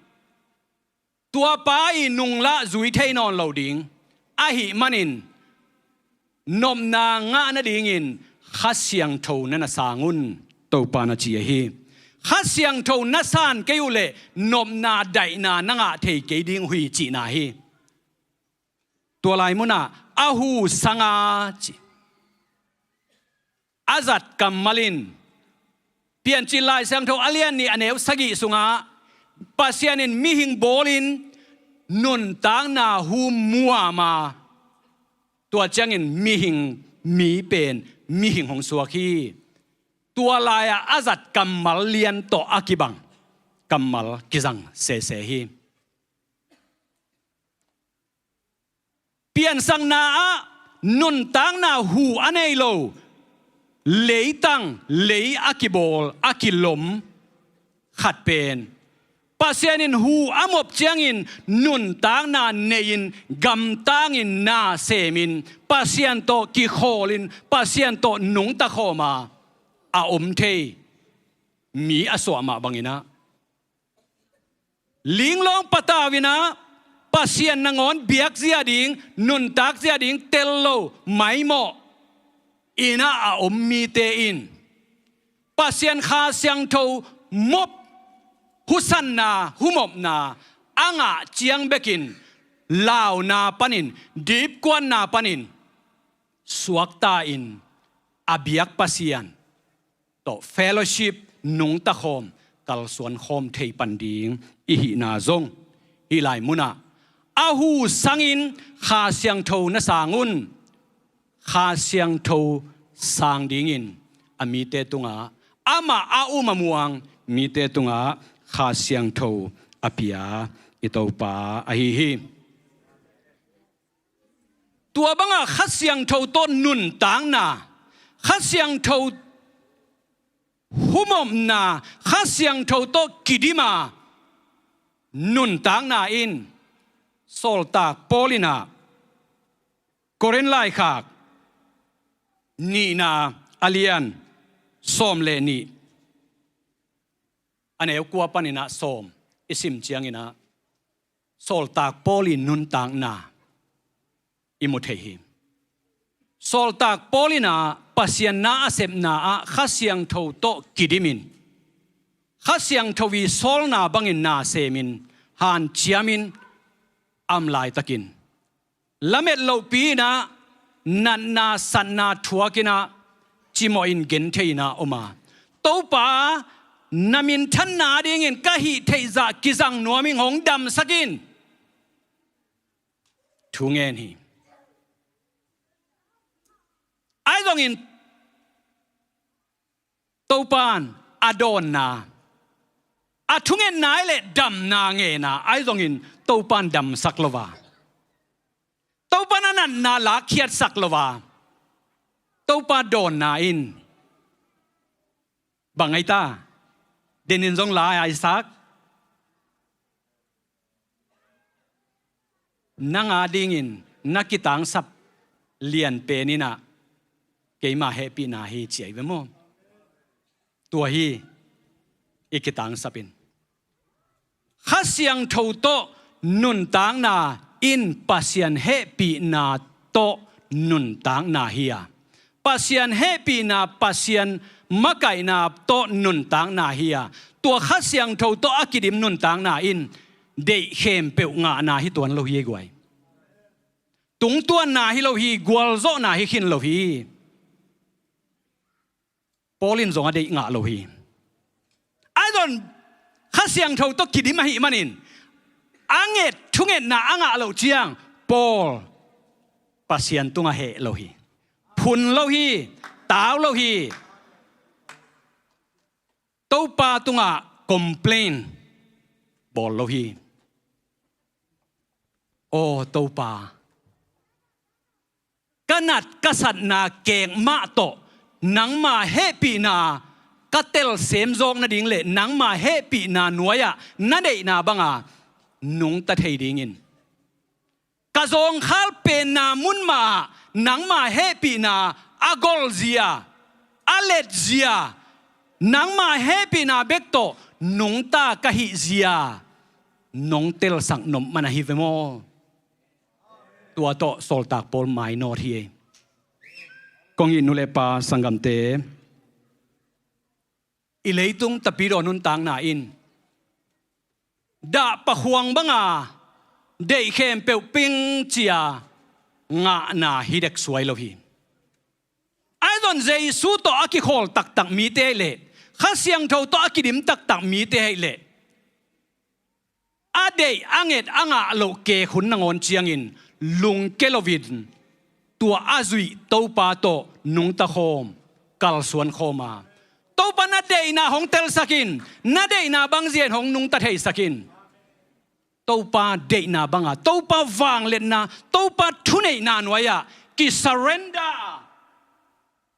tuapa i nunglah zui thei nawn lo ding ahih manin, nopna ngah nadingin Kha Siangtho na na sang un, Topa in a ci ahi. Kha Siangtho na san kei uh leh nopna, daihna na ngah thei kei ding uh hi cihna hi. Tua lai munah a hu sang a ci, a zat kammal in Piancil Lai Siangtho a lian nih a neu sagih sungah Pasian in mihing bawlin nuntakna hu muam a, tua ciangin mihing, mi pen mihing hong suak hi. Tua lai-ah a zat kammal lian tawh a kibang kammal kizang sese hi. Piansakna ah nuntakna hu a nei lo, leitang, lei a kibawl, a kilom khat pen Pasian in hu a mop ciangin nuntakna nei-in, gamtangin, na semin, Pasian tawh kikhawlin, Pasian tawh nungta khawm a, a om thei mi a suah mah bangin ah, linglawng patau in ah Pasian nangawn biakzia ding, nuntakzia ding tel lo, maimawh in ah a om mite in Pasian Kha Siangtho mop, husanna, humopna a ngah ciang bekin launa panin, dipkuanna panin suakta-in a biak Pasian tawh fellowship, nungta khawm, kalsuan khawm thei pan ding i hihna zong hih lai munah a hu sangin Kha Siangtho na sang un. Kha Siangtho sang dingin a mite tungah, amah a um a muang mite tungah Kha Siangtho a pia i Topa ahi hi. Tua bangah Kha Siangtho tawh nuntakna, Kha Siangtho humopna, Kha Siangtho tawh kidim a nuntakna in Sawltak Paul in ah Korin laikhak nihna a lian sawm le nih, a neu kua panin ah sawm i sim ciangin ah Sawltak Paul i nuntakna i mu thei hi. Sawltak Paul in ah Pasian na a sepna ah Kha Siangtho tawh kidimin, Kha Siangtho i sawlna bangin na semin, hanciamin, a om laitakin lamet lohpi in ah natna satna thuak in ah cimawhin genthei in ah om a, Topa, na minthanna dingin ka hih theih zah kizang nuam ing, hong damsak in, thu ngen hi. Ahi zongin Topa in a dawnna, a thungetna le damna ngen a, ahi zongin Topa in damsak lo a, Topa in a natna lakkhiatsak lo a, Topa dawnna in bang ahi ta? Denin zong la a i sak, nang a dingin na kitangsap lianpen in ah keima hehpihna hi, ci ahi ve maw? Tua hi, i kitangsap in. Kha Siangtho tawh nuntakna in Pasian hehpihna tawh nuntakna hi a, Pasian hehpihna, Pasian makaihna tawh nuntakna hi a, tua Kha Siangtho tawh a kidim nuntakna in deih khempeuh ngahna hi tuan lo hi ei guai. Tungtuanna hi lo hi, gualzawhna hi khin lo hi. Paul in zong a deih ngah lo hi. Ahi zong Kha Siangtho tawh kidim ahih manin a nget, thungetna a ngah loh ciang Paul Pasian tungah heh lo hi. Phun lo hi, tau lo hi. Topa tungah complain bawl lo hi. Aw Topa, ka nat ka satna kek mah tawh nangma hehpihna ka tel semzawk nading le nangma hehpihna nuai-ah na deihna banga nungta thei dingin, ka zawngkhal penna mun mah ah nangma hehpihna a golzia, a letzia, nangma hehpihna bek tawh nungta ka hihzia nong telsak nop man ahi ve maw? Tua tawh Sawltak Paul mainawt hi ei. Kong it nu le pa sanggamte, i leitung tapidaw nuntakna in dah pakhuang banga deih khempeuh ping cia ngahna hi dek suai lo hi. Ahi zong Jesu tawh a kikhawl taktak mite ahih leh, Kha Siangtho tawh a kidim taktak mite ahih leh, a deih a nget a ngah loh kek hun nangawn ciangin lungke loin tua a zuih Topa tawh nungta khawm, kalsuan khawm a, Topa na deihna hong telsak in, na deihna bangzia in hong nungta theisak in. Topa deihna banga, Topa vangliatna, Topa thuneihna nuai-ah kisurrender a,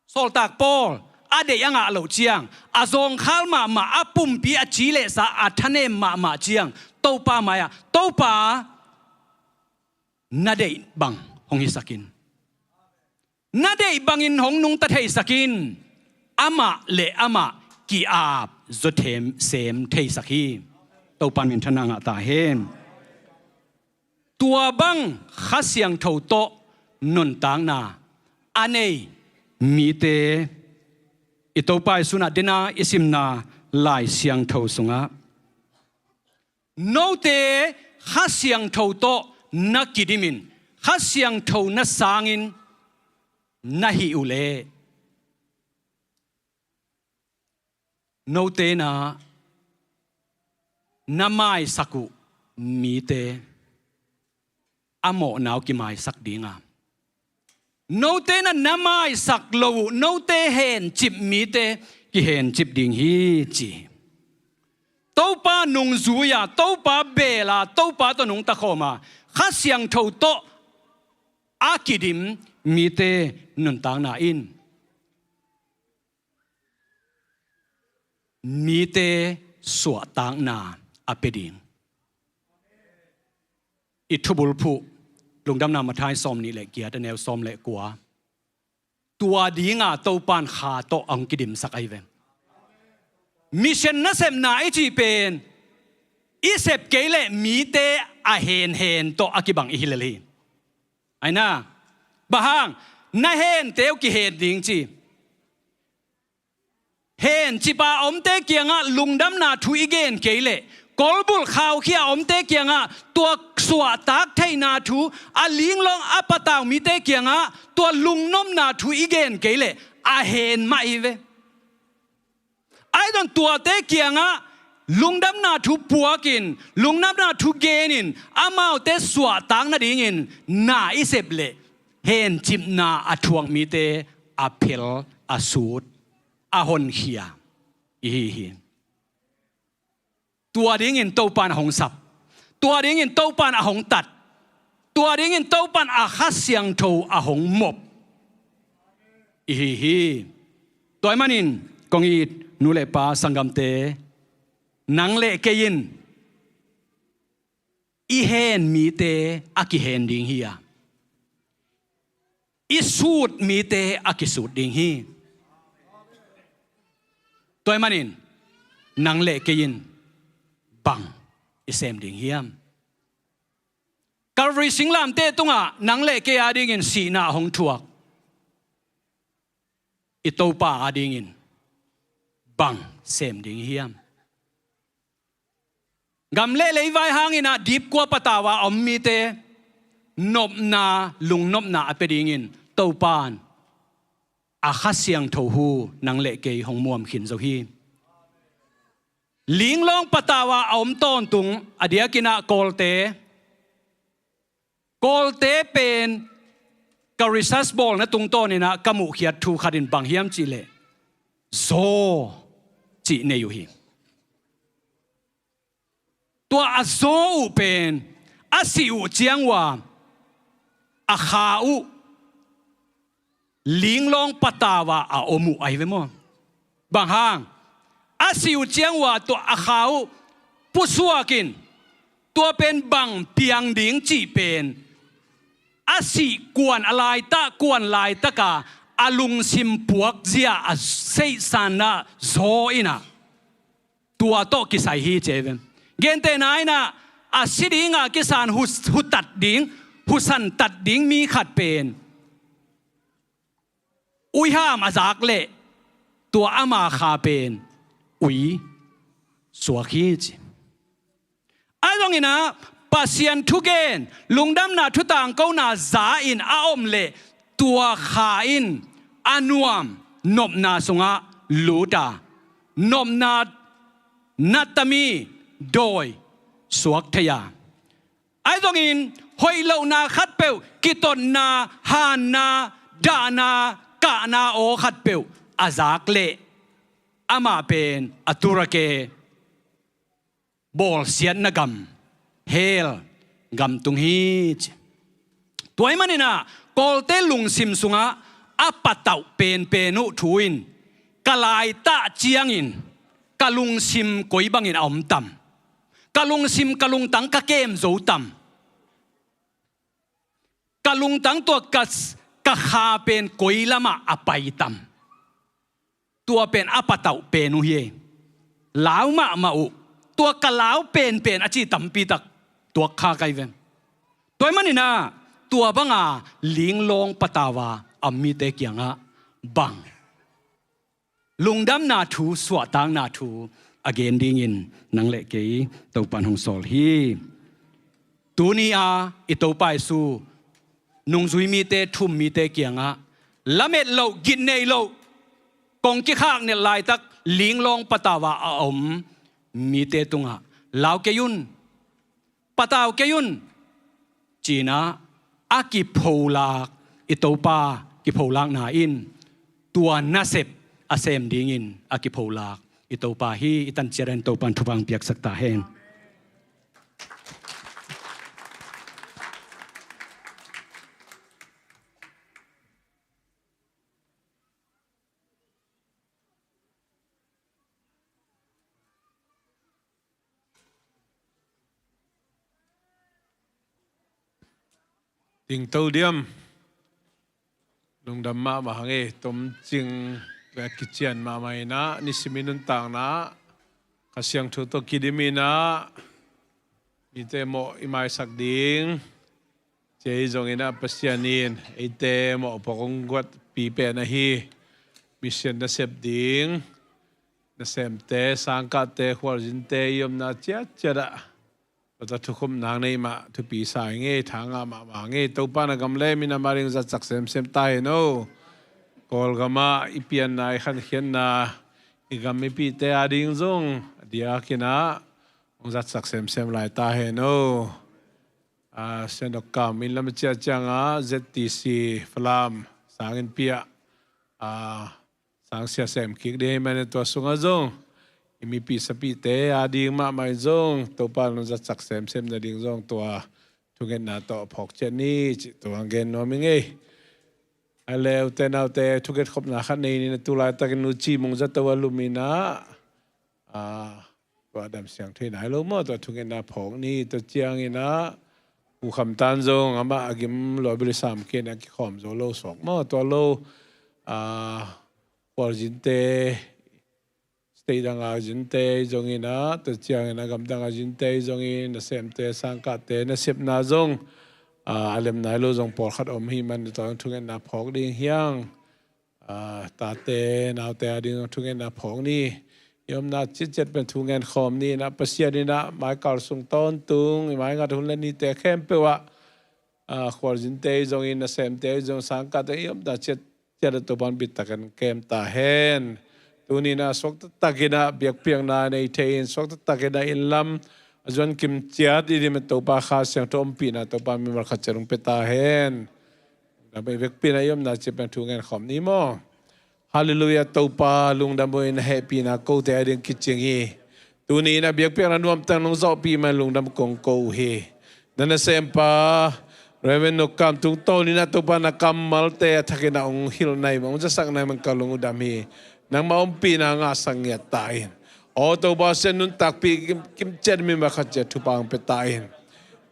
Sawltak Paul a deih a ngah loh ciang, a zawngkhal mahmah, a pumpi a ci lehsa, a thanem mahmah ciang Topa mai-ah, Topa, na deih bang hong hisak in, na deih bangin hong nungta theisak in, amah le amah ki-ap zawthem sem theisak hi. Topa in minthanna ngah ta hen. Tua bang Kha Siangtho tawh nuntakna a nei mite, i Topa i sunah dena i simna Lai Siangtho sungah, note Kha Siangtho tawh na kidimin, Kha Siangtho na sangin na hih uhleh, note na, na maisak uh mite a mawhna uh kimaisak ding a, note na, na maisak lo uh, note hencip mite kihencip ding hi ci. Topa nungzui-a, Topa beel-a, Topa tawh nungta khawm a, Kha Siangtho tawh a kidim mite nuntakna in mite suahtakna a pia ding. I thubulphuh, Lungdamna Matthai sawmnih le giat, a neu sawm le kua. Tua dinga Topa in Kha tawh a hong kidimsak ahi ve. Mission nasepna i cih pen i sep kei leh mite a henhen tawh a kibang i hi lel hi. Ahi na, bang hang, na hente uh kihen ding ci. Hencip a omte kiangah lungdamna thu i gen kei leh, kolbulh khaukhia a omte kiangah tua suahtak theihna thu, a linglawng a patau mite kiangah tua lungnopna thu i gen kei leh a hen mah hi ve. Ahi zong tuate kiangah lungdamna thu puakin, lungdamna thu genin, amaute suahtak nadingin na i sep leh, hencipna a thuak mite a phel, a sut, a honkhia i hi hi. Tua dingin Topa in a hong sap, tua dingin Topa in a hong tat, tua dingin Topa in a Kha Siangtho a hong mop i hi hi. Tua ahih manin kong it nu le pa sanggamte, nang le kei in i hen mite a kihen ding hi a, i sut mite a kisut ding hi. Tua ahih manin nang le kei in bang i sem ding hiam? Calvary singlamteh tungah nang le kei adingin sihna hong thuak i Topa adingin bang sem ding hiam? Gam le leivai hangin ah dipkua patau a om mite nopna, lungnopna a pia dingin Topa in a Kha Siangtho hu nang le kei hong muam khin zo hi. Linglawng patau a a om tawntung a diakin ah Kawlte, Kawlte pen ka research bawlna tungtawnin ah ka muhkhiat thu khat in bang hiam cih leh zaw cih nei uh hi. Tua a zaw uh pen a sih uh ciang uh a, a kha uh linglawng patau a a om uh ahi ve maw? Bang hang? A sih uh ciang uh a tua a kha uh pusuakin tua pen bang piang ding cih pen a sih kuan a laitak, kuan laitaka a lungsim puakzia a seihsanna zaw in ah tua tawh kisai hi ci hi ve. Gentehna in ah a si dinga kisan hu, hutat ding, husantat ding mi khat pen uiham a zak leh tua ama kha pen ui suak hi ci. Ahi zongin ah Pasian thugen, lungdamna thu tangkona za in a om leh tua kha in a nuam nopna sungah lut a, nopna nattami dawi suak thei a, ahi zongin hoih lohna khatpeuh, kitotna, hanna, dahna, kahna aw khatpeuh a zak leh amah pen a turake bawlsiatna gam, hell gam tung hi ci. Tua ahih manin ah Kawlte lungsim sungah a patauh penpen uh thu in ka laitak ciangin ka lungsim koi bangin a om tam? Ka lungsim, ka lungtang ka kem zo tam? Ka lungtang tua ka, ka kha pen koi lamah a pai tam? Tua pen a patauh pen uh hi. Lau mahmah uh. Tua ka lau penpen a ci tampi tak tuak kha kai ven. Tua ahih manin ah tua banga linglawng patau a a om mite kiangah bang lungdamna thu, suahtakna thu a gen dingin nang le kei Topan hong sawl hi. Tuni a i Topa Jesu nungzui mite, thum mite kiangah lamet loh, gitnei loh, kong kikhak nelh laitak linglawng patau a a om mite tungah lau kei un, patau kei un, ci-in ah a kipholak, i Topa kipholakna in tua nasep a sem dingin a kipholak i Topa hi. I tan ciat in Topan thupha hong piaksak ta hen. Dingto diam. Lungdam mahmah hang e, tomcing le kician mahmah in ah, nisimin nuntakna Kha Siangtho tawh kidim in ah, mite mawh i maisak ding. Cia hi zongin ah Pasian in eite mawhpuak hong guatpi pen ahi. Mission nasep ding, nasemte, sangkahte, khualzinte i omna ciatciat ah tua thukhupna nei mah thupi sa hi ngei, tha ngah mahmah ngei. Topa na gam le minam a ding zatsak semsem ta hen aw. Kawlgam ah i pianna, i khankhiatna, i gam mipihte a ding zong a diakin ah hong zatsak semsem lai ta hen aw. A, Sian Dok Kam inn lam a ciah ciangah Z T C Falam sangin piah, a, sangsia sem kik ding ahih manin tua sungah zong i mipi sapite a ding mahmah in zong Topa in hong zatsak semsem nading zong tua thungetna tawh phawk ciat ni cih tua hong gen nuam hi ngei. A le ute naute, thunget khopna khat nei ni, na tu laitakin Nu Ci Mung Za To a lum in ah, a, tua dam siang thei nai lo maw, tua thungetna phawk ni. Tua ciangin ah Pu Kham Tan zong amah a gim lawbil i sam kei in a kikhawm zo lo suak maw, tua lo, a, khualzinte, State dang a zinte zongin ah, tua ciangin a gamdang a zinte zongin, nasemte, sangkahte nasepna zong a, a lem nai lo zong pawlkhat om hi man, tua thungetna phawk ding hiang. A, tate naute a ding zong thungetna phawk ni. I omna ciatciat pen thungen khawm ni. Na Pasian in ah maikal sung tawntung i maingat hun le nite khempeuh ah, a, khualzinte zongin, nasemte zong, sangkahte i omna ciat ciat a Topan bittakin kem ta hen. Tuni in ah suakta takin ah biakpiakna nei thei in, suakta takin ah inn lam a zuan kim ciat i dim a Topa Kha Siangtho ompihna Topa mimal khat ciat hong pia ta hen. Lungdam i biakpiakna i omna ciat pen thungen khawm ni maw. Halleluiah, Topa lungdam uh in, hehpihna kote a ding kicing hi. Tuni in a biakpiakna nuamtang nong zawhpih man lungdam kong ko uh hi. Na nasempa Reverend Nokam tungtawn in ah Topa na kammalte a thakin ah hong hilh nai man, hong zasak nai man ka lungdam hi. Nangmah ompihna ngahsak ngiat ta in. Aw Topa Pasian, nuntakpih kim, kimciat, mimal khat ciat thupha hong pia ta in.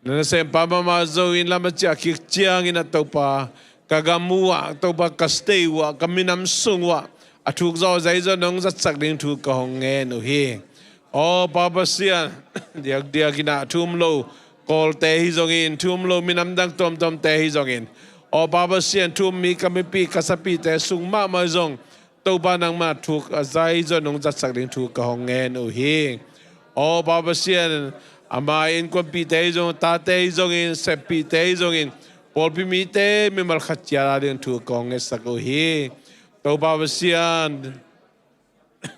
Na nasempa mahmah Zo in lam a ciah kik ciangin ah Topa, ka gam uh ah Topa, ka state uh ah, ka minam sung uh ah a thuk zawh zai zaw nong zatsak ding thu ka hong ngen uh hi. Aw Pa Pasian, diakdiak in ah thu um lo Kawlte hi zongin, thu um lo minam dang tuamtuamte hi zongin, aw Pa Pasian, thu um mi ka mipih ka sapihte sung mahmah zong Topa nangmah thuk a zai zaw nong zatsak ding thu ka hong ngen uh hi. Aw Pa Pasian, ama innkuanpihte hi zong, tate hi zongin, seppihte hi zongin, pawlpi mite mimal khat ciat a ding thu ka hong ngetsak uh hi. Topa Pasian,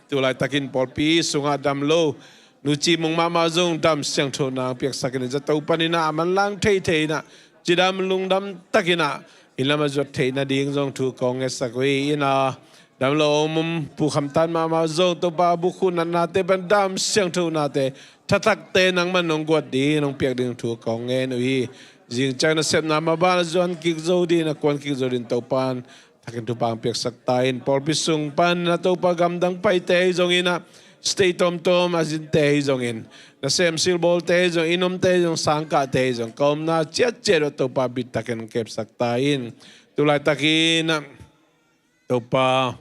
tu laitakin pawlpi sungah dam lo, nuci mung mahmah zong dam siangtho nang piaksak in, zato panin ah a manlang theithei in ah, cidam lungdam takin ah inn lam a zuat theih nading zong thu ka hong ngetsak uh hi. Inn a dam lo om, um, pukhamtan mahmah zong Topa, bukhuh natnate pan dam siangtho nate, thathakte nangman nong guat ding, nong piak ding thu ka hong ngen uh hi. Zingciang nasepna maban a zuan kik zo ding, a kuan kik zo ding Topan thakin thupha hong piaksak ta in. Pawlpi sung pan na Topa gamdang paite hi zongin ah, state tuamtuam a zinte hi zongin, nasem silbawlte hi zong, inn omte hi zong, sangkahte hi zong, ka omna ciatciat uh Topa bittakin hong kepsak ta in. Tu laitakin ah Topa,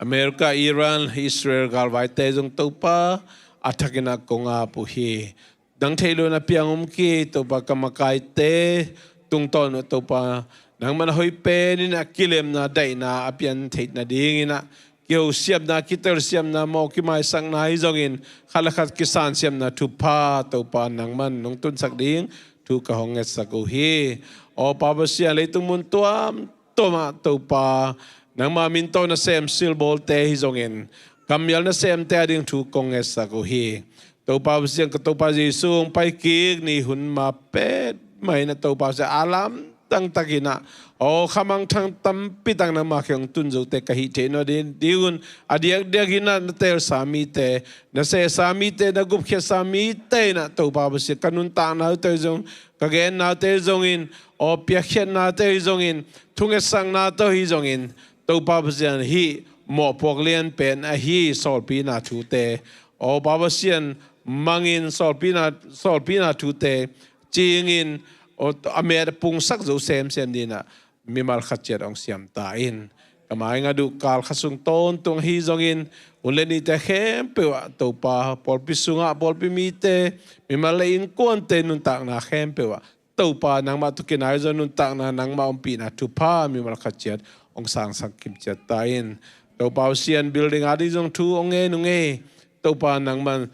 America, Iran, Israel galvaite zong Topa a thakin ah kong ap uh hi. Nang theih loh na piang om kei Topa, ka makaite tungtawn uh Topa, nangman a hoih penin a kilemna daihna a pian theih nadingin ah, kihosiamna, kitelsiamna, mawh kimaisakna hi zongin, khat le khat kisansiamna thupha Topa nangman nong tunsak ding thu ka hong ngetsak uh hi. Aw Pa Pasian, leitung mun tuamtuam ah Topa, nangma min tawh nasem silbawlte hi zongin, kammial nasemte a ding thu kong ngetsak uh hi. Topa Pasian, ka Topa Jesu hong pai kik ni hun ma pet mah in ah Topa Pasian, a lamdang takin ah, aw, khamang thang tampi tak nangma kiang hong tun zote ka hih theih nawn ding, ding un, a diakdiak in ah na teelsa mite, na sehsa mite, na gupkhiatsa mite in ah Topa Pasian, ka nuntakna uh tawh hi zong, ka genna uh tawh hi zongin, aw, piakkhiatna uh tawh hi zongin, thungetsakna uh tawh hi zongin, Topa Pasian, hih mawhpuak lianpen ahi sawlpina thute, aw Pa Pasian, mangin sawlpina, sawlpina thute cingin, aw, a met a pungsak zo semsem dingin ah mimal khat ciat hong siam ta in. Ka mai ngat uh kal khat sung tawntung ahi zongin, hun le nite khempeuh ah Topa, pawlpi sungah pawlpi mite, mimal le innkuante nuntakna khempeuh ah Topa, nangmah tawh kinai zaw nuntakna, nangmah ompihna thupha mimal khat ciat hong sangsak kimciat ta in. Topa Pasian, building a ding zong thu hong ngen uh ngei. Topa, nangman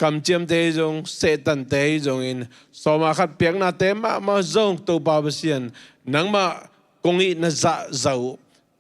kamciamte hi zong, sehtante hi zongin, sawma khat piaknate mahmah zong Topa Pasian, nangmah kong ih na zahzah uh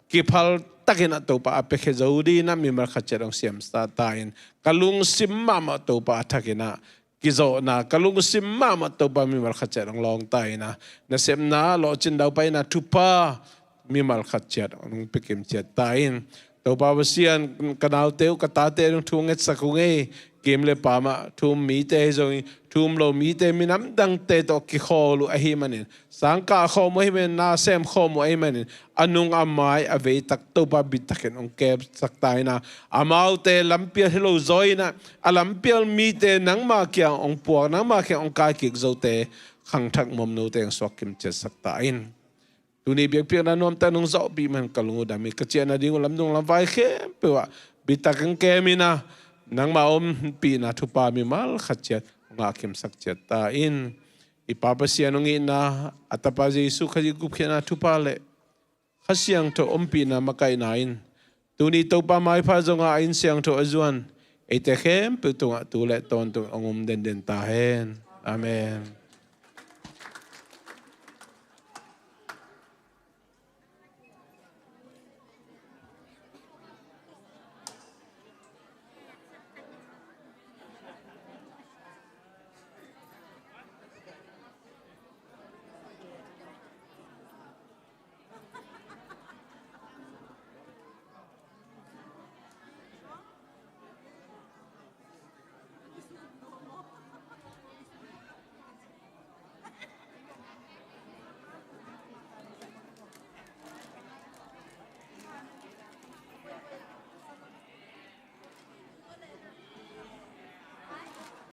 kiphal takin ah Topa a piakhia zo dingin ah mimal khat ciat hong siamsak ta in. Ka lungsim mahmah Topa a thakin ah kizawhna, ka lungsim mahmah Topa mimal khat ciat hong lawng ta in ah, nasepna lawhcin daupai in ah thupha mimal khat ciat hong pia kimciat ta in. Topa Pasian, ka naute uh, ka tate uh ding thu ngetsak uh ngei. Kim le pam ah thu um mite hi zongin, thu um lo mite, minam dangte tawh kikhawl uh ahih manin, sangkah khawm uh ahih manin, nasem khawm uh ahih manin, a nung a mai a veitak Topa bittakin hong kepsak ta in ah, amaute lampial hi lo zaw in ah, a lampial mite nangma kiang hong puak, nangma kiang hong kai kik zote khangthak muamnote hong suak kimciatsak ta in. Tuni biakpiakna nuamtak nong zawhpih man ka lung uh dam hi. Ka ciahna ding uh lamdung lamvai khempeuh ah bittakin kem in ah, nangmah ompihna thupha mimal khat ciat ngah kimsak ciat ta in. I Pa Pasian hong itna, a Tapa Jesu Khazih gupkhiatna thupha le Kha Siangtho ompihna makaihna in tuni Topa maipha zongah a inn siangtho a zuan eite khempeuh tungah tu le tawntung hong um denden ta hen. Amen.